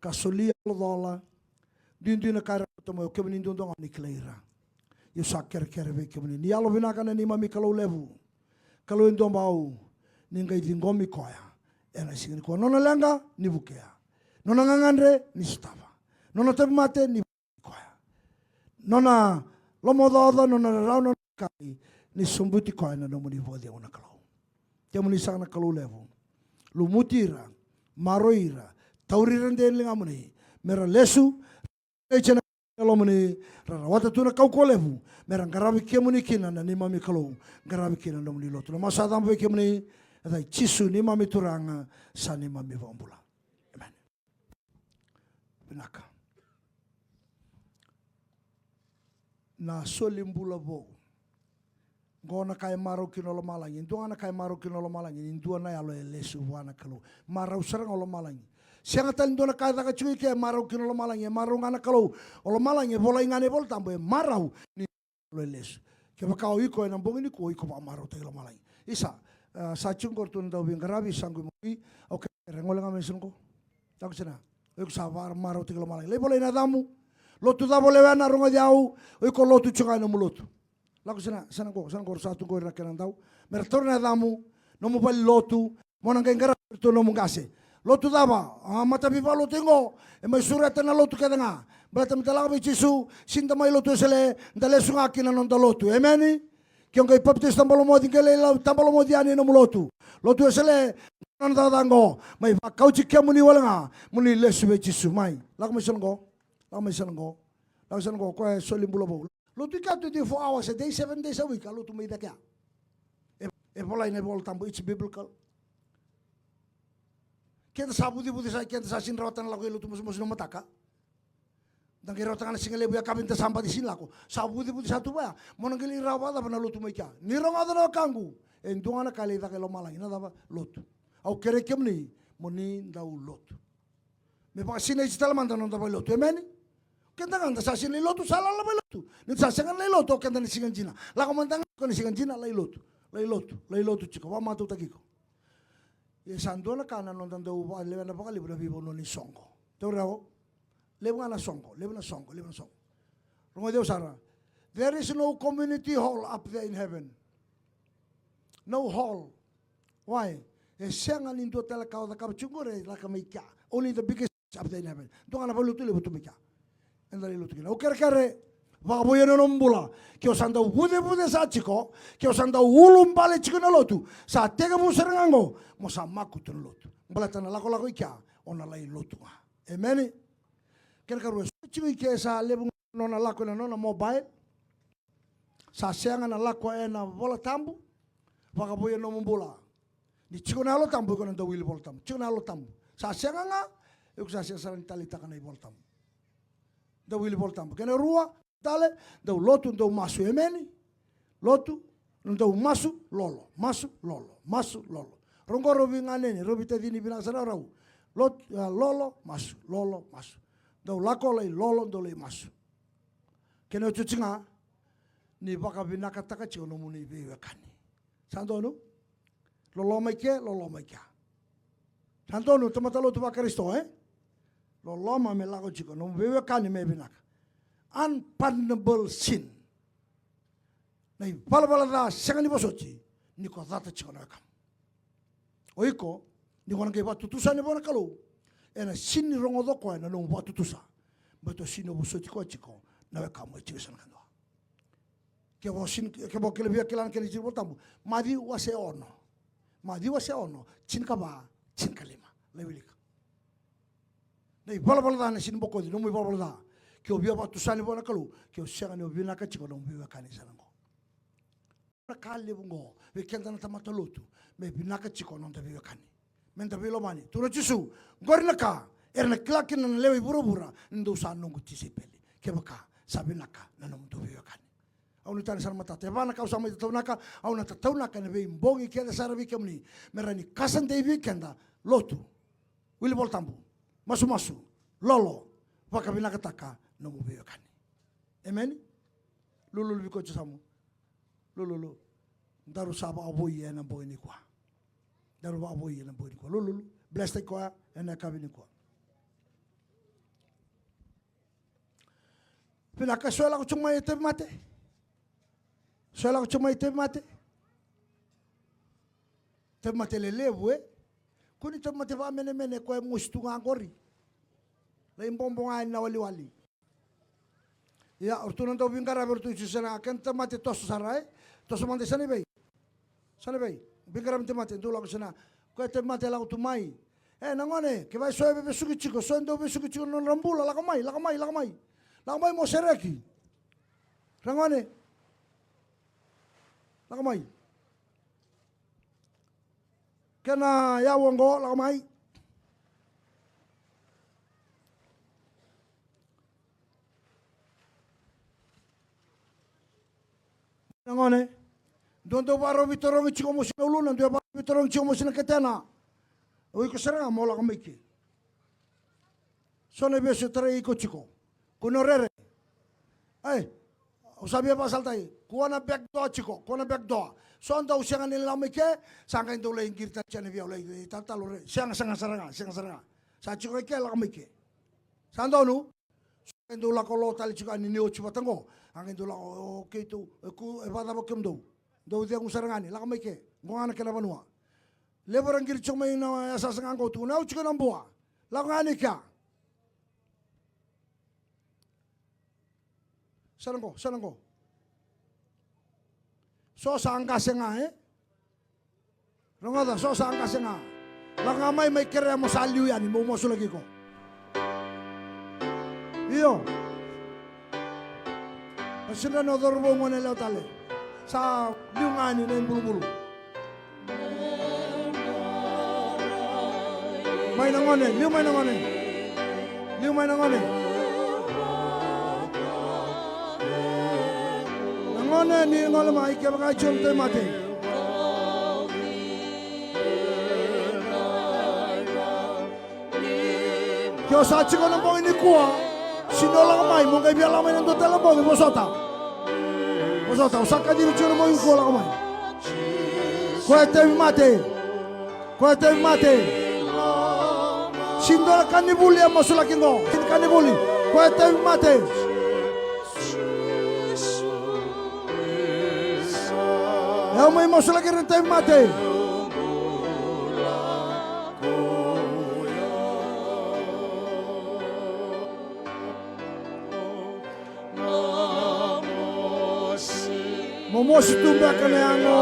ka solia yalocola, duidui na ka era kauta mai, o kemuni duadua ga ni kilai ira. Au sa kerekere vei kemuni, ni yalovinaka na neimami Kalou levu, Kalou e duabau, ni qai ciqomi koya ena siga nikua. Nona leqa, ni vukea. Nona gagadre, ni sotava. Nona tauvimate, ni koya. Nona lomaocaoca, nona rarawa, nona kai, ni sobuti koya na nomuni vakacegu na Kalou. Kemuni saka na Kalou levu. Lumuti ira, maroroi ira, tauri ira dela ni ligamuni, mera lesu, ena yalomuni, ra rawata tu na kaukauwa levu, mera qaravi kemuni kina na neimami Kalou, qaravi kina na nomuni lotu. Na masu sa cabo vei kemuni, ena yaca i Jisu neimami Turaga, sa neimami iVakabula. Emeni. Vinaka. Na soli bula vou. Qo na ka e marau kina o lomalagi. Dua ga na ka e marau kina o lomalagi, ni dua na yalo e lesu vua na Kalou. Marau sara ga o lomalagi. Sega tale ni dua na ka e caka tiko i ke e marau kina o lomalagi, e marau ga na Kalou. O lomalagi e volai ga ena iVola Tabu, e marau ni yalo e lesu. Kevaka o iko ena bogi nikua o iko vakamarautaki lomalagi. Isa, A, sa tiko qori tu na dauveiqaravi, sa qo imawi. Au kerekere, gole ga mai, sa na qo. Lako sina. O iko sa vakamarautaki lomalagi. Lai volai na yacamu. Lotu cava o lewena, rogoci au. O iko lotu tiko ga e nomu lotu. Lako sina, sa na qo, sa na qo, sa tu qori na kena dau. Me ra taura na yacamu, nomu valenilotu, mo na qai qaravi iratou nomu qase. Lotu cava, a, mataveivakalotu qo, e mai sureta na lotu kece ga. Baleta me da lako vei Jisu, sega ni da mai Lotu Wesele, da lesu ga ki na noda lotu. Emeni? Ke o qai papitaiso tabalomoci, qai lai lau tabalomoci yani e nomu lotu. Lotu Wesele, na noda cakacaka qo, mai vakauti kemuni wale ga, mo ni lesu vei Jisu. Mai, lako mai sa na qo, lako mai sa na qo, lako sa na qo, koya e soli bula vou. Lotu i kea twenty-four hours a day, seven days a week, a lotu mai cake ya. E, e volai na iVola Tabu, it's biblical. Keda sa vucevuce sa, keda sa sega ni rawata na lako i lotu masumasu na mataka. Da qai rawata ga na siga levu, yakavi da sa baci sega ni lako. Sa vucevuce sa tu vaya. Mo na qai lai rawa vakacava na lotu mai kea? Ni rogoca na wekaqu. E dua ga na ka e lai caka i lomalagi. Na cava? Lotu. Au kerei kemuni mo ni dau lotu. Me vakasinaiti tale mada na noda valenilotu. Emeni? Keda ga da sa sega ni lotu, sa lala valenilotu. Ni sa sega ni lotu, o keda ni siga dina. Lako mada ga ko ni siga dina, lai lotu. Lai lotu, lai lotu tiko, vakamatautaki iko. Ia sa dua na ka na noda dau vakalewena vakalevu na veivanua ni soqo. Tauri au. Levu ga na soqo, levu na soqo, levu na soqo. Rogoci au sara. There is no community hall up there in heaven. No hall. Why? E sega ni dua tale ka o cakava tiko qori e lako mai kea. Only the biggest church up there in heaven. Dua ga na valenilotu levu tu mai kea. Eda lai lotu kina. Au kerekere, vakavoui na nomu bula. Ke o sa dau vucevucesa tiko, ke o sa dau ulubale tiko na lotu, sa tekivu sara ga qo, mo sa makutu na lotu. Baleta na lakolako i kea, o na lai lotu ga. Emeni? Kena karua, so tiko i ke sa levu ga na nona lako ena nona mobile. Sa sega na lako ena iVola Tabu. Vakavoui na nomu bula. Ni tiko na Yalo Tabu, iko na dau wili Vola Tabu. Tiko na Yalo Tabu. Sa sega ga, iko sa sega sara ni taleitaka na iVola Tabu. Dau wili Vola Tabu. Kena rua, tale, dau lotu, dau masu, emeni. Lotu, dau masu, lolo, masu, lolo, masu, lolo. Roqo rau veiganeni, rau veitacini vinaka sara rau. Lotu, a, lolo, masu, lolo, masu. Dau lako lai lolo, dau lai masu. Kena iotioti ga, ni vakavinakataka tiko nomuni veiwekani. Sa donu? Loloma i ke, loloma i kea. Sa donu tamata lotu vaKarisito, e? Loloma me lako tiko, nomu veiwekani me vinaka. Unpardonable sin. Na ivalavala ca sega ni vosoti, ni ko cata tiko na wekamu. O iko, ni ko na qai vakatutusa yani vua na Kalou, ena sega ni rogoca o koya na nomu vakatutusa. Baleta o sega ni vosoti koya tiko na wekamu e tiko e so na ka dua. Kevaka o sega ni, kevaka o kila, via kila na kena tiko Vola Tabu. Maciu wase ono. Maciu wase ono, tinikava, tinikalima. Lai wilika. Na ivalavala ca na sega ni bokoci, nomu ivalavala ca. Ke o via vakatusa yani vua na Kalou, ke o sega ni o vinaka tiko nomu veiwekani sa na qo. Na ka levu qo, vei keda na tamata lotu, me vinaka tiko na noda veiwekani. Me da veilomani. Tukuna o Jisu, qori na ka, era na kila kina na lewe i vuravura, ni dou sa noqu tisaipeli. Kevaka, sa vinaka na nomudou veiwekani. Au nuitaka ni sa na matata. E va na ka au sa mai tataunaka, au na tataunaka ena veibogi kece sara vei kemuni. Me rawa ni kasa dei vei keda, lotu. Wili Vola Tabu. Masumasu. Lolo. Vakavinakataka nomu veiwekani. Emeni? Lululu vei koya e yasamu. Lululu. Daru sa vakavoui ena bogi nikua. Daru vakavoui ena bogi nikua. Lululu. Bless-taki koya ena yakavi nikua. Vinaka, so e lako tiko mai e tauvimate. So e lako tiko mai e tauvimate. Tauvimate lelevu, e. Kua ni tauvimate vakamenemene, koya e mosi tu ga qori. Lai bobo ga yani na waliwali. Ia, o ratou na dau veiqaravi, o ratou tiko sa na, kena tauvimate toso sara, e. Toso mada, sa na vei. Sa na vei. Veiqaravi tauvimate, dou lako sa na. Koya tauvimate e lako tu mai. E, na gone, kevaka e so e veivesuki tiko, so e dau vesuki tiko na nodra bula, lako mai, lako mai, lako mai. Lako mai mo sereki. Ra gone. Lako mai. Kena yawa qo, lako mai. Na gone. Dua dau vakarau veitarogi tiko mosi na uluna, dua vakarau veitarogi tiko mosi na ketena. O iko sara ga mo lako mai ke. So na veivesu e tarai iko tiko. Kua ni o rere. Ai, au sa via vakasalataki. Kua na back door tiko, kua na back door. So dau sega ni lako mai ke, sa qai dau lai qiri tale tiko yani vei au, lai talatala, sega, sega sara ga, sega sara ga. Sa tiko i ke, lako mai ke. Sa donu. Sa qai dau lako lo tale tiko yani ni oti vata qo. A qai dau lako, o keitou, e ku, e vakacava kemudou? Dou cegu sara ga ni, lako mai ke. Qo ga na kena vanua. Levu era qiri tiko mai na yasayasa ga qo, tukuna au tiko na bua. Lako ga ni kea. Sa na qo, sa na qo. So sa qase ga, e? Rogoca, so sa qase ga. Lako ga mai, mai kerea mo sa liu yani, mo masulaki iko. Io. Sa sega ni o cauravou, gone yalewa tale. Sa liu ga yani na ibulubulu. Mai na gone, liu mai na gone. Liu mai na gone. Na gone ni gole mai kevaka e tiko na tauvimate. Ke o sa tiko na bogi nikua, sega ni o lako mai, mo qai via lako mai na dua tale na bogi, vosota. Vosota, o sa kacivi tiko na bogi nikua, lako mai. Koya e tauvimate. Koya e tauvimate. Sega ni dua na kanivuli e masulaki qo. Sega ni kanivuli. Koya e tauvimate. E au mai masulaki ira na tauvimate. Mo mosi tu beka na yago.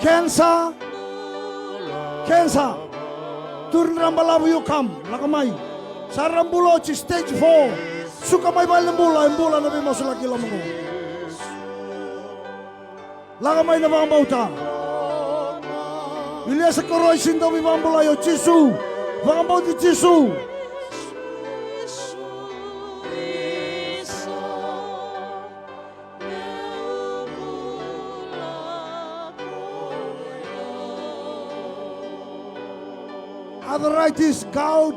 Cancer, cancer. Turi drabalavu, you come, lako mai. Sa ra bula oti, stage four. Suka mai valenibula, e bula na veimasulaki loma qo. Lako mai na vakabauta. Ilia sa koroi, sega ni dau veivakabulai, o Jisu. Vakabauti Jisu. Arthritis, gout,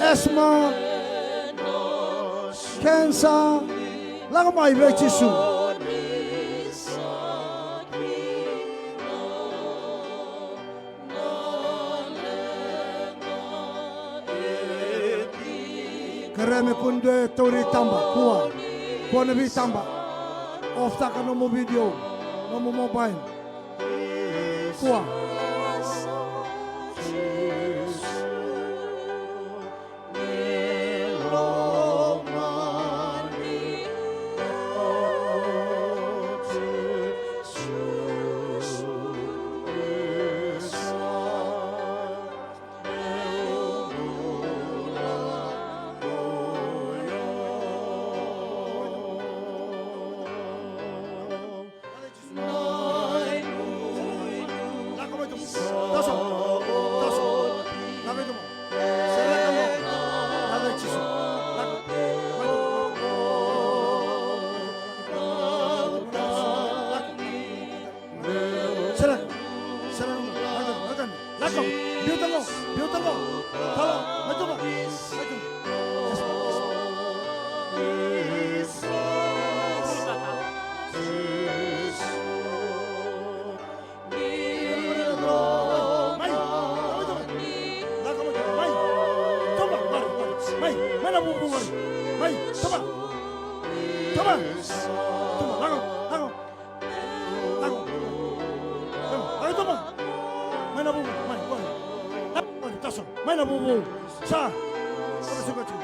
asthma, cancer, lako mai vei Jisu. Kerea me kua ni dua e tauri taba, kua. Kua na veitaba. Off-taka nomu video, nomu mobile. Kua. Sereka. Sereka. Lako. Biuta qo. Biuta qo. Talo. Mai tuba. Mai tuba. Yes, yes. Mai. Mai. Lako mai. Mai. Tuba. Mai. Mai. Mai na vuvu mai. Mai. Tuba. Tuba. Tuba. Lako. Lako. Lako. Lako, toma. Mai na vuvu, mai, qori. Lako, qori, taso. Mai na vuvu. Sa. Qori, suka tiko.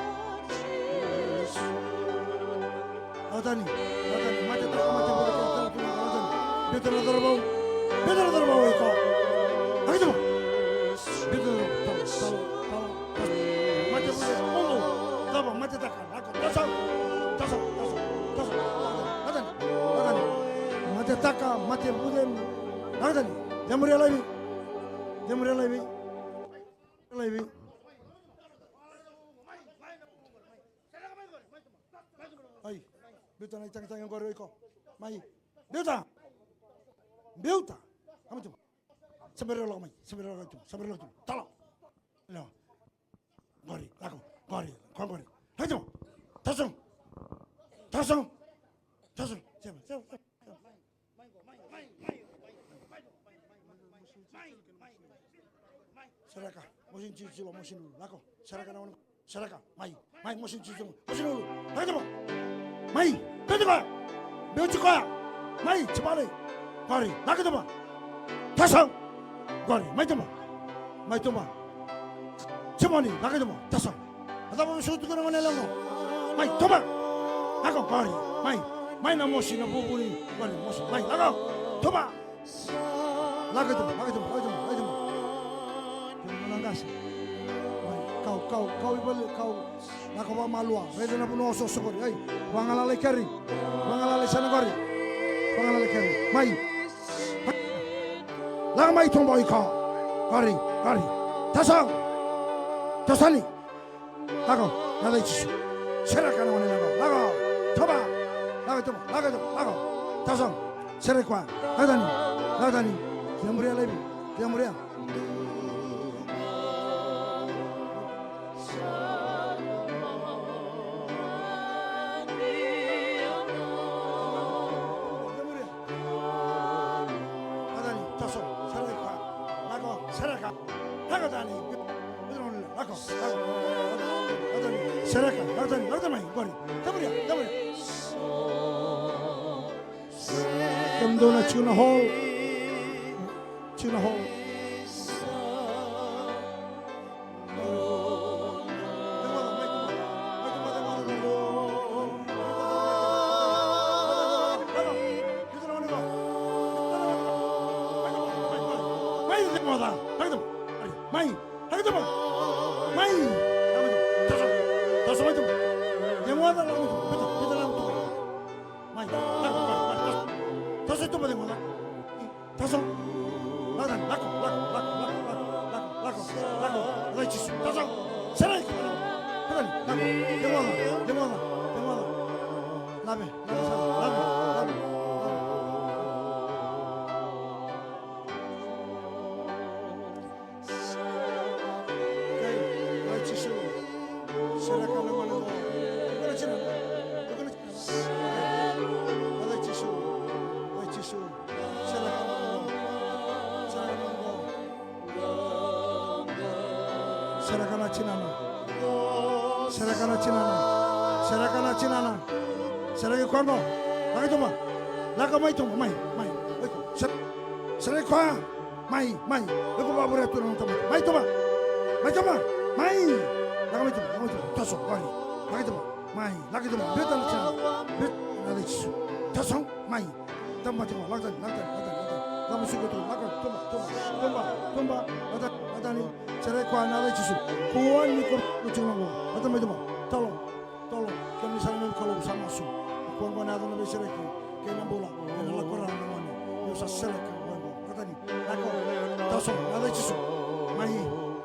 Lako tani, lako tani. Mate, mate, mate, mate, mate, mate, mate. Biuta na cauravou. Biuta na cauravou, iko. Lako toma. Biuta na cauravou. Toma, toma, toma, toma. Mate, mate, vuvu. Toma, mate, taka. Lako, taso, taso, taso, taso. Lako tani, lako tani. Mate taka, mate vuce. Lako tani. Cemuri laivi. Cemuri laivi. Laivi. Ai. Biuta na itaqiqi qori o iko. Mai. Biuta. Biuta. Lako mai tu. Sa bera lako mai. Sa bera lako tu. Sa bera lako tu. Talo. Lewa. Qori. Lako. Qori. Qori. Lako tu. Taso. Taso. Taso. Sema. Sema. Sereka. Mosi ni tilo, mosi ni ulu. Lako. Sereka na wana. Sereka. Mai. Mai, mosi ni tilo. Mosi ni ulu. Lako tu. Mai. Beuti koya. Beuti koya. Mai, tibale. Qori. Lako tu. Taso. Qori. Mai tu. Mai tu. Simoni. Lako tu. Taso. A cava me suka tu kina gone yalewa qo? Mai, toba. Lako, qori. Mai. Mai na mosi na vuvuni. Qori, mosi. Mai, lako. Toba. Lako i toba, lako i toba, lako i toba, lako i toba. Kena na qase. Mai, kau, kau, kau i vale, kau. Lako vakamalua. Raica na vanua osooso qori. Ai, vagalala i keri. Vagalala i sana qori. Vagalala i keri. Mai. Lako mai toba o iko. Qori, qori. Taso. Taso ni. Lako, na yaca i Jisu. Sereka na gone yalewa qo. Lako, toba. Lako, toba, lako, toba, lako. Taso. Sereka koya. Lako tani. Lako tani. Kila muria laivi. Kila muria. Kila muria. Lako tani, taso, sereka, lako, sereka, lako tani, lako, lako, lako tani, sereka, lako tani, lako tani mai, qori, tamuria, tamuria. Kemudou na tiko na hall, tiko na hall. Taso. Lako tani, lako, lako, lako. Lako, lako, lako. Yaca i Jisu. Taso. Sereki. Lako tani, lako. Lemuaca, lemuaca, lemuaca. Lave, lave sara, lave, lave. Okei, yaca i Jisu. Sereka na gone qo. Tukuna tiko. Yaca i Jisu. Yaca i Jisu. Sereka na gone qo. Sereka na gone qo. Sereka na tinana. Sereka na tinana. Sereka na tinana. Sereki koya qo. Lako i tuba. Lako mai tuba. Mai, mai. Oi ko. Ser-, sereki koya. Mai, mai. Iko vakavurea tu na nona tamata. Mai tuba. Mai tuba. Mai. Lako mai tuba. Lako mai tuba. Toso, qori. Lako i tuba. Mai. Lako i tuba. Biuta na tinana. Biuta na yaca i Jisu. Toso. Mai. Tamata qo. Lako tani, lako tani, lako tani, lako tani. Lako suka tu. Lako. Tuba, tuba, tuba, tuba. Lako tani, lako tani. Sereki koya na yaca i Jisu. Kua ni ko tu qo. Lako tani mai tuba. Talo. Talo, kemuni sara na Kalou sa masu. Kua qo na yaco na veisereki kei na bula, kei na lako rawa na gone. Niu sa sereka qo, lako tani, lako, taso, na yaca i Jisu. Mai,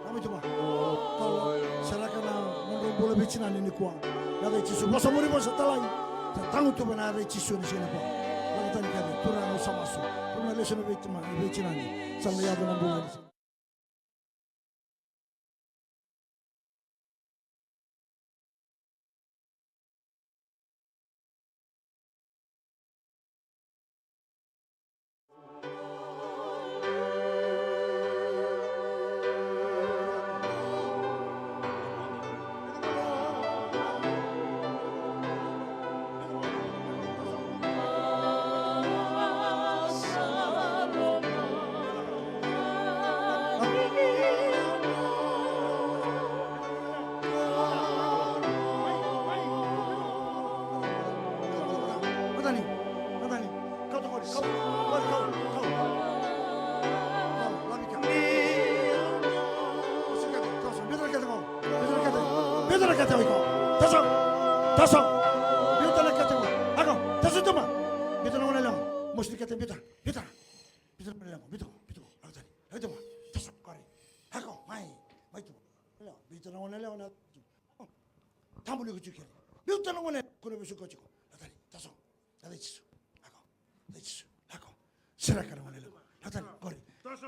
lako mai tuba. Talo, sereka na nodrau bula veitinani nikua. Na yaca i Jisu, vosa muri, vosa talai. Sa tagutuva na yaca i Jisu ni siga nikua. Lako tani kece, Turaga au sa masu. Turaga lesu na veitima-, veitinani. Sa na yaco na bula. Natani, Natani, kauta qori, kauta qori, kauta, kauta. Kauta, lavika. Biuta na kete qo, biuta na kete, biuta na kete qo. Taso, taso. Biuta na kete qo. Lako, taso tu mai. Biuta na gone yalewa. Mosi ni kete, biuta, biuta. Biuta na gone yalewa, biuta qo, biuta qo. Lako tani, lako tu mai. Taso, qori. Lako, mai, mai tu. Yalewa, biuta na gone yalewa na. Tabu ni ko tiko kina. Biuta na gone, ko na vesu ko tiko. Lako tani, taso. Lako i Jisu. Lako. Lako i Jisu. Lako. Sereka na gone yalewa. Lako tani, qori.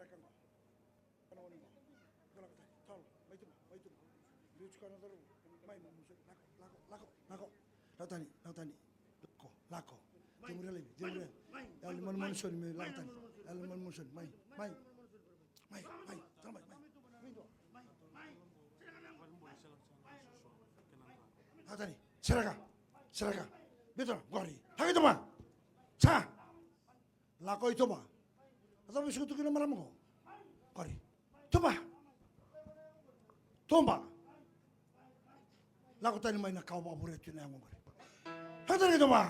sereka qo. Kana oni qo. Qo lako tani. Talo. Mai tuba. Mai tuba. Biuti koya na cauravou. Mai, mai, mai, lako, lako, lako. Lako tani, lako tani. Lako, lako. Cemuri laivi, cemuri laivi. Yalo ni manumanu soni me lako tani. Yalo ni manumanu soni. Mai, mai. Mai, mai. Talo mai, mai. Mai dua. Lako tani. Sereka. Sereka. Biuta na qori. Lako i tuba. Sa. Lako i tuba. A cava e suka tu kina na marama qo? Qori. Tuba. Tuba. Lako tani mai na ka o vakavurea tu na yago qori. Lako tani i tuba.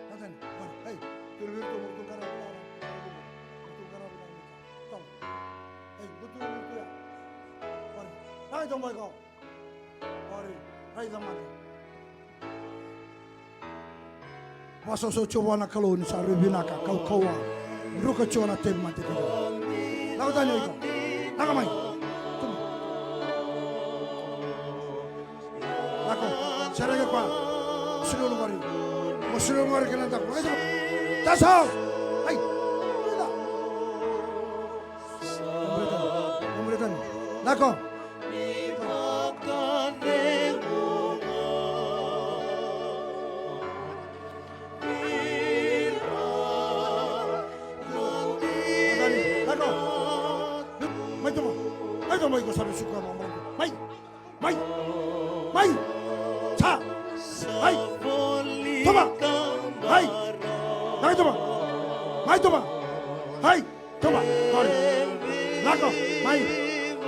Lako tani. Qori. Ei, tu vei tu, tu qara, tu qara. Tu qara, tu qara. Tau. Ei, tu tu tu ya. Qori. Lako i tuba i ko. Qori, raica mada. Vakasausau tiko vua na Kalou ni sa rui vinaka, kaukauwa, druka tiko na tauvimate tiko. Lako tani o iko. Lako mai. Tuba. Lako. Sereke koya. Sulu qori. Mo sulu qori kina daku. Lako tiko. Tasau. Ai. Lako. Mai tuba, mai tuba, iko sa vesuka mai, mai, mai, mai, sa, mai, tuba, mai, mai tuba, mai tuba, mai. Tuba, qori. Lako, mai,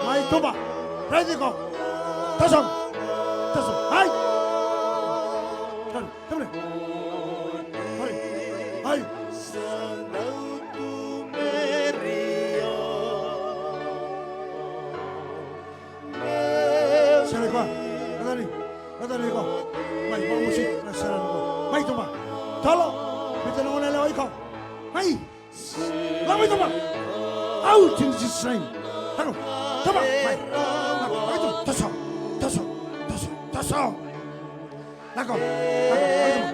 mai tuba. Raici iko. Taso, taso, ai. Qori, qori. Qori, ai. Sere koya, raica ni, raica ni iko. Mai, vakamusi, na sere ni iko. Mai tuba. Talo, biuta na gone yalewa iko. Mai. Lako mai tuba. Out in Jesus' name. Lako. Tuba. Mai. Lako. Mai tuba. Toso. Toso. Toso. Toso. Lako. Lako. Mai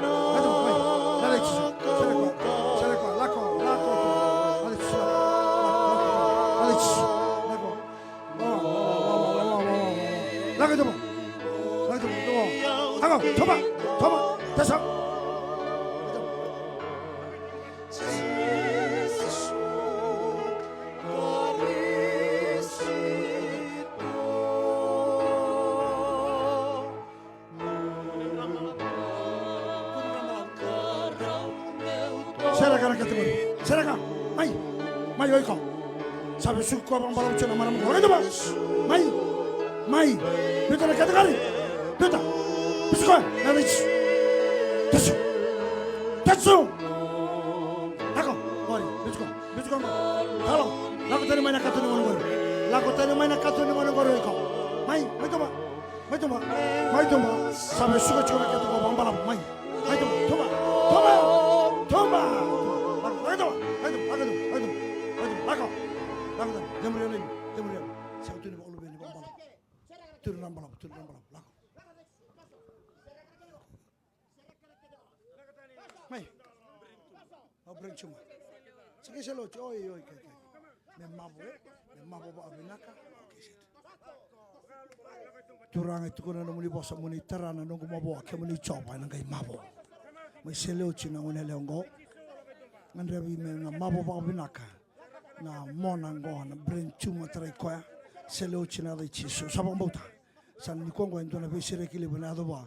tuba. Mai tuba. Mai. Lako i Jisu. Sere koya. Sere koya. Lako. Lako. Lako i Jisu. Lako. Lako i Jisu. Lako. Lako i tuba. Lako i tuba. Lako. Tuba. Tuba. Toso. Sereka na kete qori. Sereka. Mai. Mai o iko. Sa vesuki koya vakabalavu tiko na marama qo. Lako i tuba. Mai. Mai. Biuta na kete qori. Biuta. Biuta koya. Na veici. Tasu. Tasu. Lako. Qori. Biuta koya. Biuta koya qo. Talo. Lako tani mai na kato ni gone qori. Lako tani mai na kato ni gone qori o iko. Mai. Mai tuba. Mai tuba. Mai tuba. Sa vesuka tiko na kete qo vakabalavu. Mai. Mai tuba. Tuba. Tuba. Tuba. Lako, lako tuba. Lako tuba. Lako tuba. Lako tuba. Lako tuba. Lako. Lako tuba. Cemuri yani. Cemuri yani. Sega tu ni vakaluveni vakabalavu. Tu na balavu. Tu na balavu. Lako. Mai. Au brain tumor. Sa qai sele oti, oi, oi, kai, kai. Me mavo, e? Me mavo vakavinaka. Okay, set. Turaga e tukuna na nomuni vosa, mo ni tara na noqu mavoa, kemuni Jiova, ena qai mavo. Mai sele oti na gone yalewa oqo. Gadrevi me na mavo vakavinaka. Na mona oqo, na brain tumor tarai koya. Sele oti ena yaca i Jisu. Sa vakabauta. Sa nikua oqo e dua na veisereki levu ena yaco vua.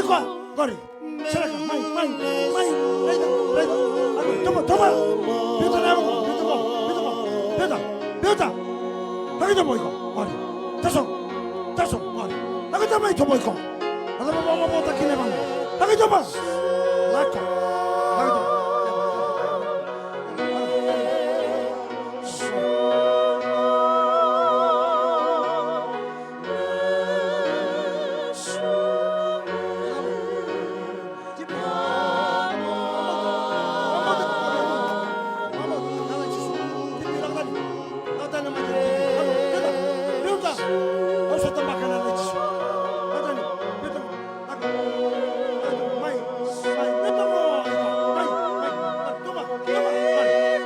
Sere koya. Qori. Sereka, mai, mai, mai. Raica, raica. Ake, toba, toba. Biuta na yavako, biuta qo, biuta qo. Biuta, biuta. Ake toba iko. Qori. Taso. Taso. Qori. Ake toba mai toba iko. Ake toba, toba, toba, toba, kina vana. Ake toba. Lako. Ake toba.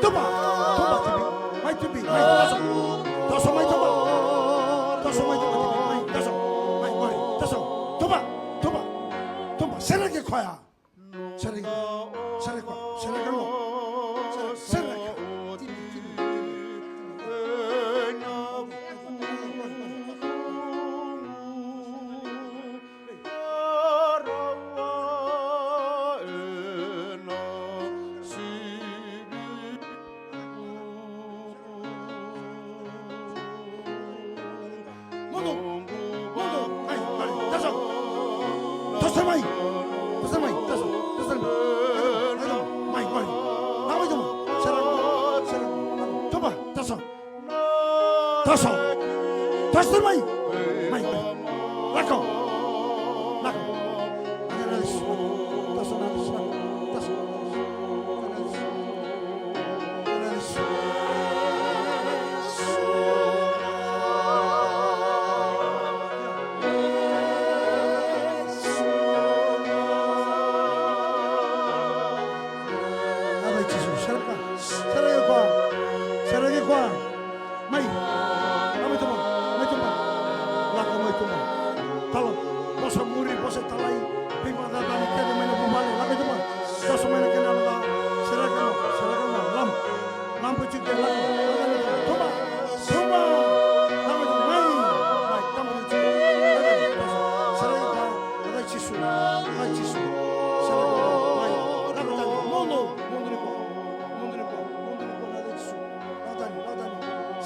Tuba, tuba, tibi. Mai tibi, mai, taso. Taso mai tuba. Taso mai tuba, tibi, mai, taso. Mai, qori, taso. Tuba, tuba, tuba. Sereki koya. Sereki koya. Sereki koya. Sereki koya. Sereki koya. Tibi, tibi, tibi. Mudu, mudu, mai, mai, taso. Taso mai. Taso mai, taso, taso mai. Sa talai, veivakacacani kece mai na vuvale, lako i tuba. Toso mai na kena yalo ca, sereka, sereka, lako. Lako i tuba, lako, lako i tuba. Tuba, tuba, lako i tuba, mai, mai, tabu i tuba. Lako i tuba, sereka, lako i Jisu, lako i Jisu. Sereka, mai, lako tani, mudu, mudu ni ko, mudu ni ko, mudu ni ko, lako i Jisu. Lako tani, lako tani.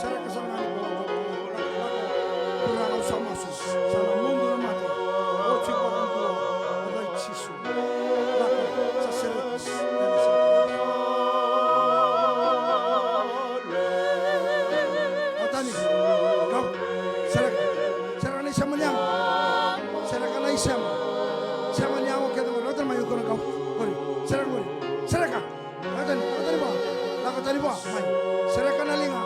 Sereka sara ga ni ko, lako, lako, lako. Turaga au sa masu, sa na mudu na mate. Oti vakadua, lako i Jisu. Lako, sa sereki. Lako tani. Kau, sereka. Sereka na isema ni yago. Sereka na isema. Sema ni yago kece qori, lako tani mai iko na kau. Qori, sereka qori. Sereka. Lako tani, lako tani vua, lako tani vua, mai. Sereka na liga,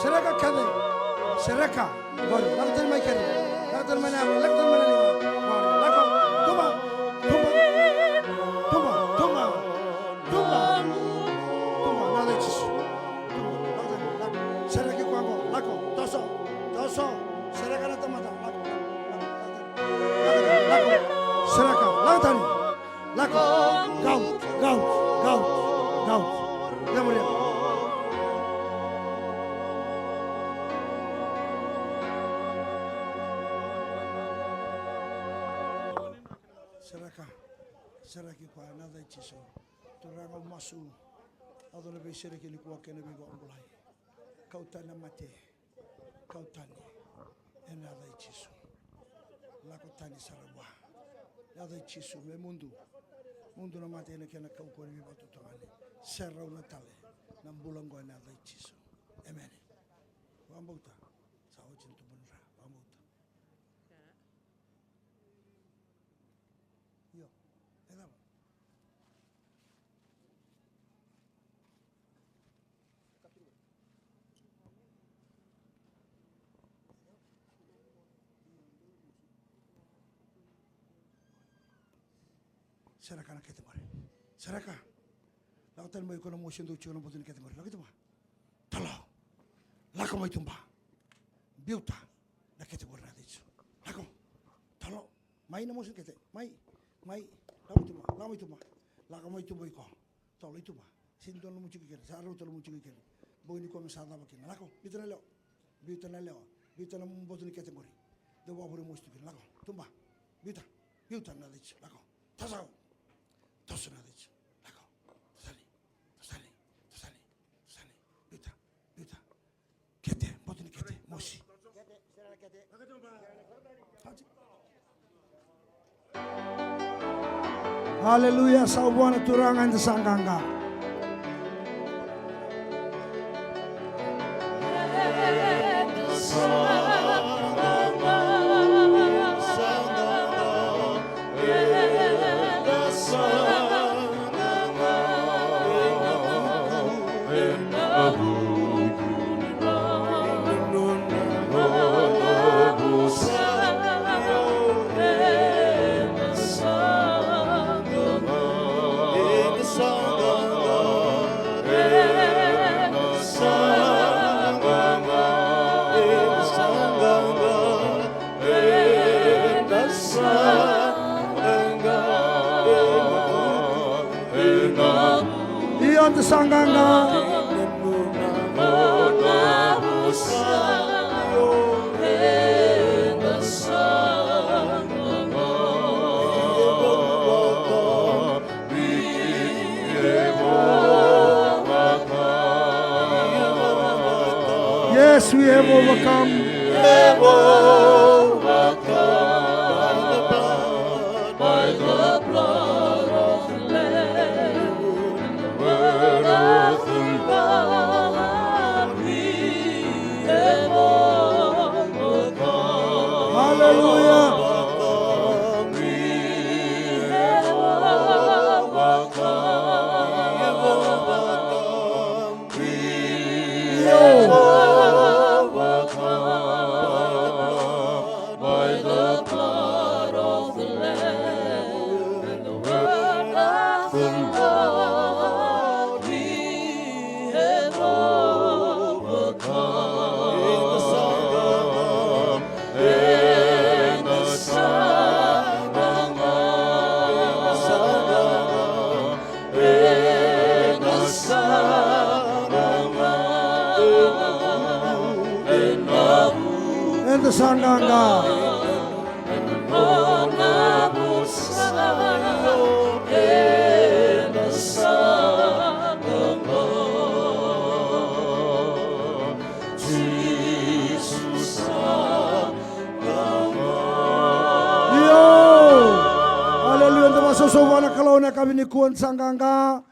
sereka kece, sereka. Qori, lako tani mai kece, lako tani mai na yalo, lako tani mai na liga. Qori, lako, tuba, tuba, tuba, tuba, tuba, tuba, na yaca i Jisu. Tuba, lako tani, lako. Sereki koya qo, lako, toso, toso, sereka na tamata, lako, lako, lako, lako, lako, sereka, lako tani. Lako, kau, kau, kau, kau. Ia muria. Sereka, sereki koya ena yaca i Jisu. Turaga au masu, yaco na veisereki nikua kei na veivakabulai. Kau tani na mate. Kau tani ena yaca i Jisu. Lako tani sara vua. Yaca i Jisu me mudu. Mudu na mate ena kena kaukauwa ni veivakatotogani. Serauna tale na bula oqo ena yaca i Jisu. Emeni. Vakabauta. Sa oti na tubu ni dra. Vakabauta. Io. E cava? Sereka na kete qori. Sereka. Lako tani mai iko na mosi dau tiko na boto ni kete qori. Lako i tuba. Talo. Lako mai tuba. Biuta na kete qori na yaca i Jisu. Lako. Talo. Mai na mosi ni kete. Mai. Mai. Lako mai tuba. Lako mai tuba. Lako mai tuba iko. Talo i tuba. Sega ni dua na nomu tiko i keri. Sa rauta na nomu tiko i keri. Bogi nikua me sa cava kina. Lako. Biuta na lewa. Biuta na lewa. Biuta na boto ni kete qori. Dau vakavure mosi tu kina. Lako. Tuba. Biuta. Biuta na yaca i Jisu. Lako. Toso. Toso na yaca i Jisu. Lako. Toso tani. Toso tani. Toso tani. Toso tani. Biuta. Biuta. Kete, boto ni kete, mosi. Aleluya, sa vua na Turaga eda sa qaqa. Io, eda sa qaqa. Yes, we have overcome. By the blood of the Lamb and the word of the Lord, we have overcome. Hallelujah. We have overcome. We have overcome by the blood of the Lamb and the word of the Lord. We have overcome. In the Sangha, in the Sangha. Sa vua na Kalou na yakavi nikua, ni sa qaqa,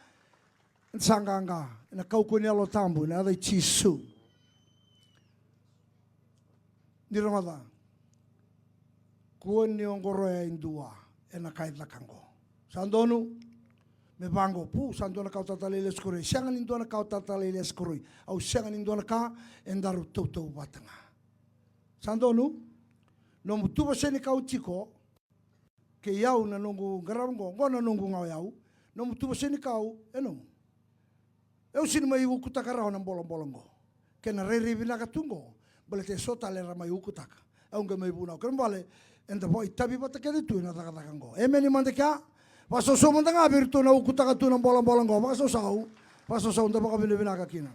ni sa qaqa ena kaukauwa ni Yalo Tabu ena yaca i Jisu. Ni rogoca, kua ni oqoroya e dua ena ka e caka oqo. Sa donu me vaqo, pu, sa dua na ka au tatala i lesu koroi. Sega ni dua na ka au tatala i lesu koroi. Au sega ni dua na ka, e daru tautauvata ga. Sa donu, nomu tuva se ni kau tiko, kei au na noqu qarava oqo, oqo na noqu ga o yau, nomu tuva se ni kau e nomu. Au sega ni mai ukutaka rawa na bolabola oqo. Kena rairai vinaka tu oqo, baleta e so tale era mai ukutaka. Au qai mai vunau. Kena ibalebale, eda vakaitavi vata kece tu ena cakacaka oqo. Emeni mada kea? Vakasausau mada ga vei iratou na ukutaka tu na bolabola oqo. Vakasausau. Vakasausau, da vakavinavinaka kina.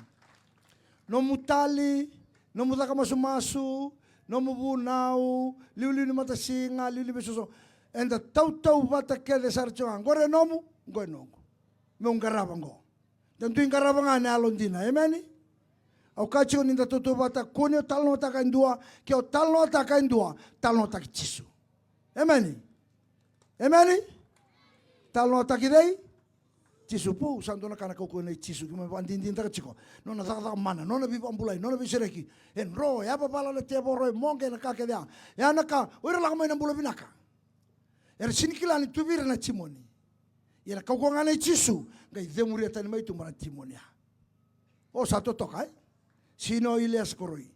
Nomu tali, nomu caka masumasu, nomu vunau, liuliu ni matasiga, liuliu ni veisoso. Eda tautauvata kece sara tiko ga. Oqori e nomu, oqo e noqu. Meu qarava oqo. Da dui qarava ga ena yalodina. Emeni? Au kaya tiko ni da tautauvata, kua ni o talanoataka e dua, ke o talanoataka e dua, talanoataki Jisu. Emeni? Emeni? Talanoataki cei? Jisu. Pu, sa dua na ka na kaukauwa nei Jisu, keimami vakadinadinataka tiko. Nona cakacaka mana, nona veivakabulai, nona veisereki. E dro, e yavavala na tevoro, e moqe na ka kece ya. Ya na ka, o ira lako mai na bula vinaka, era sega ni kila ni tu vei ira na timoni. Ia na kaukauwa ga nei Jisu, qai cemuria tani mai tu mai na timoni ya. O sa totoka, e? Sega ni o lesu koroi.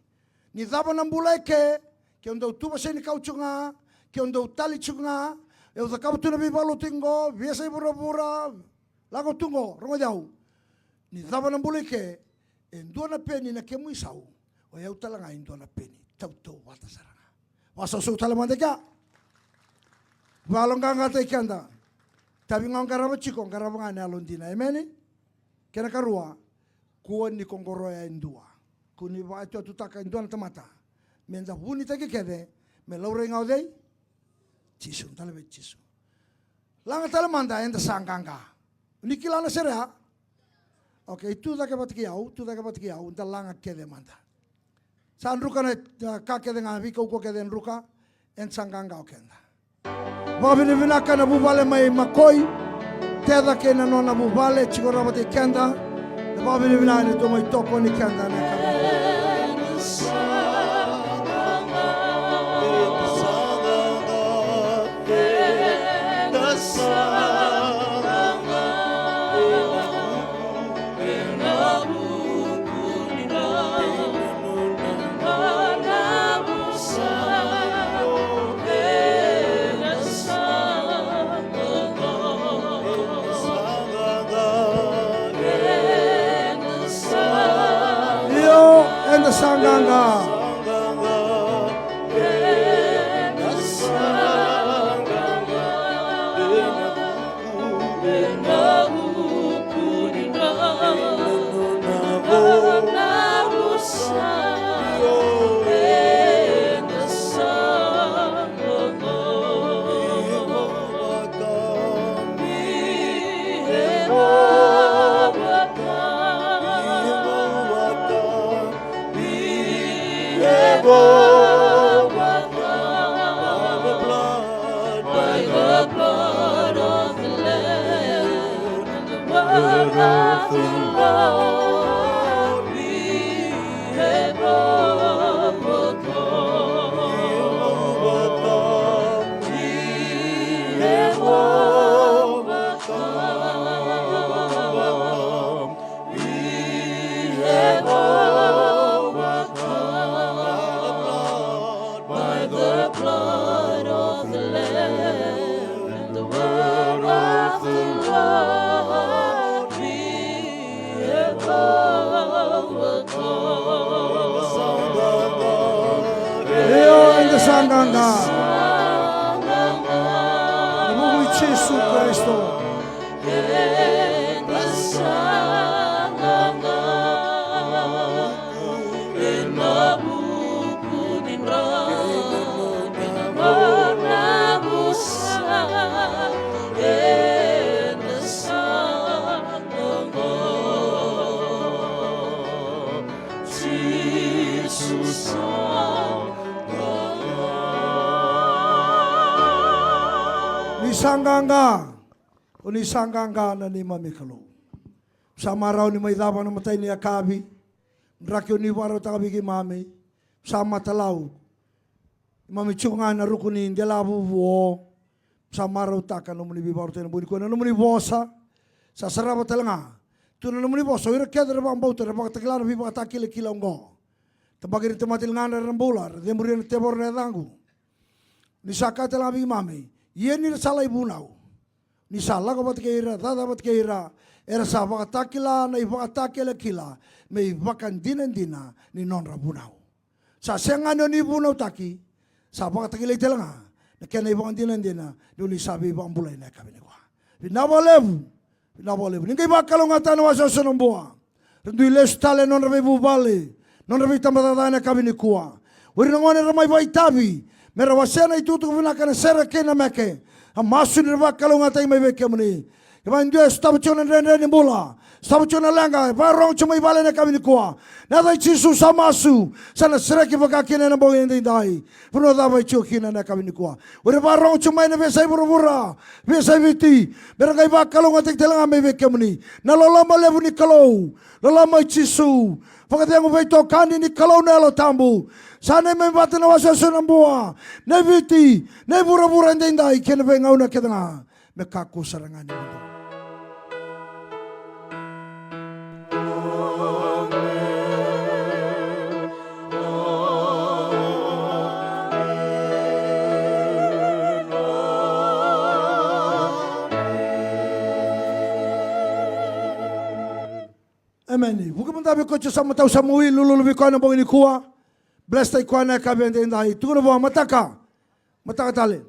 Ni cava na bula eke, ke o dau tuva se ni kau tiko ga, ke o dau tali tiko ga, au cakava tu na veivakalotutaki oqo, veiyasai vuravura, lako tu oqo, rogoci au. Ni cava na bula eke, e dua na peni na kemu isau, o yau tale ga e dua na peni, tautauvata sara ga. Vakasausau tale mada kea. Vakayaloqaqataki keda. Tavi ga o qarava tiko, qarava ga ena yalodina. Emeni? Kena karua, kua ni ko qoroya e dua. Kua ni vakayatuyatutaka e dua na tamata. Meda vunitaki kece me laurai ga o cei? Jisu, da laveti Jisu. Laga tale mada, eda sa qaqa. Ni kila na sere ya? Okei, tu cake vata kei au, tu cake vata kei au, da laga kece mada. Sa druka na, e, ka kece ga, veikaukauwa kece e druka, eda sa qaqa o keda. Vakavinavinaka na vuvale mai Makoi, Teca kei na nona vuvale, tiko rawa vata kei keda. Na vakavinavinaka ni tou mai tokoni keda na ka. Io, eda sa qaqa. By the blood of the Lamb and the word of the Lord, we have overcome. We have overcome. We have overcome by the blood of the Lamb and the word of the Lord. We have overcome. Io, eda sa qaqa. Ena vuku i Jisu Karisito. Ni sa qaqa. O ni sa qaqa na neimami Kalou. Sa marau ni mai cava na matai ni yakavi. Draki o ni vakarautaka vei keimami. Sa matalau. Keimami tiko ga ena ruku ni delavuvu o. Sa marautaka na nomuni veivakarautaki ena bogi nikua, na nomuni vosa. Sa sarava tale ga. Tu na nomuni vosa, o ira kece era vakabauta, era vakatakila na veivakatakilakila oqo. Tabaki ira na tamata ligadra era na bula, era cemuria na tevoro na yacaqu. Ni sa kaya tale ga vei keimami, ia ni ra sa lai vunau. Ni sa lako vata kei ira, caca vata kei ira, era sa vakatakila na ivakatakilakila me ivakadinadina ni nodra vunau. Sa sega ni o ni vunautaki, sa vakatakilai tale ga na kena ivakadinadina ni o ni sa veivakabulai na yakavi nikua. Vinaka vakalevu, vinaka vakalevu. Ni qai vakalougatataka na wasewase na bua. Ra dui lesu tale nodra veivuvale, nodra veitabacakacaka na yakavi nikua. O ira na gone era mai vakaitavi me ra wasea na itukutuku vinaka ena sere kei na meke. A masu ni ra vakalougatataki mai vei kemuni. Kevaka e dua e sotava tiko na dredre ni bula, sotava tiko na leqa, e vakarorogo tiko mai vale ena yakavi nikua. Na yaca i Jisu sa masu, sa na sereki vaka kina ena bogi edaidai. Vanua cava e tiko kina ena yakavi nikua. O ira e vakarorogo tiko mai na veiyasai vuravura, veiyasai Viti, me ra qai vakalougatataki tale ga mai vei kemuni. Na loloma levu ni Kalou, loloma i Jisu, vakacegu veitokani ni Kalou na Yalo Tabu. Sa neimami vata na wasewase na bua, na Viti, na vuravura edaidai kei na veigauna kece ga. Me kakua sara ga ni mudu. Emeni. Vuki mada vei koya sa matau sa mawi, lululu vei koya na bogi nikua. Bless-taki koya na yakavi edaidai. Tukuna vua, mataka. Mataka tale.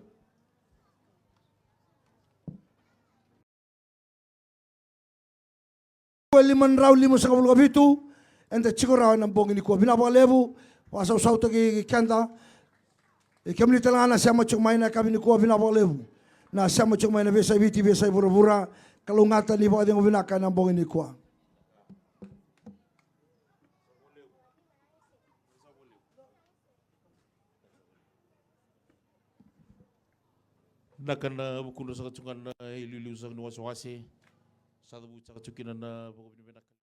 E lima na drau limasagavulu ka vitu, eda tiko rawa ena bogi nikua. Vinaka vakalevu, vakasausautaki keda. E kemuni tale ga na sema tiko mai na yakavi nikua, vinaka vakalevu. Na sema tiko mai na veiyasai Viti, veiyasai vuravura, kalougata ni vakacegu vinaka ena bogi nikua. Vinaka na vukudra saka tiko ga na iliuliu saka ni wasewase. Sa cavuti saka tiko kina na vakavinavinaka.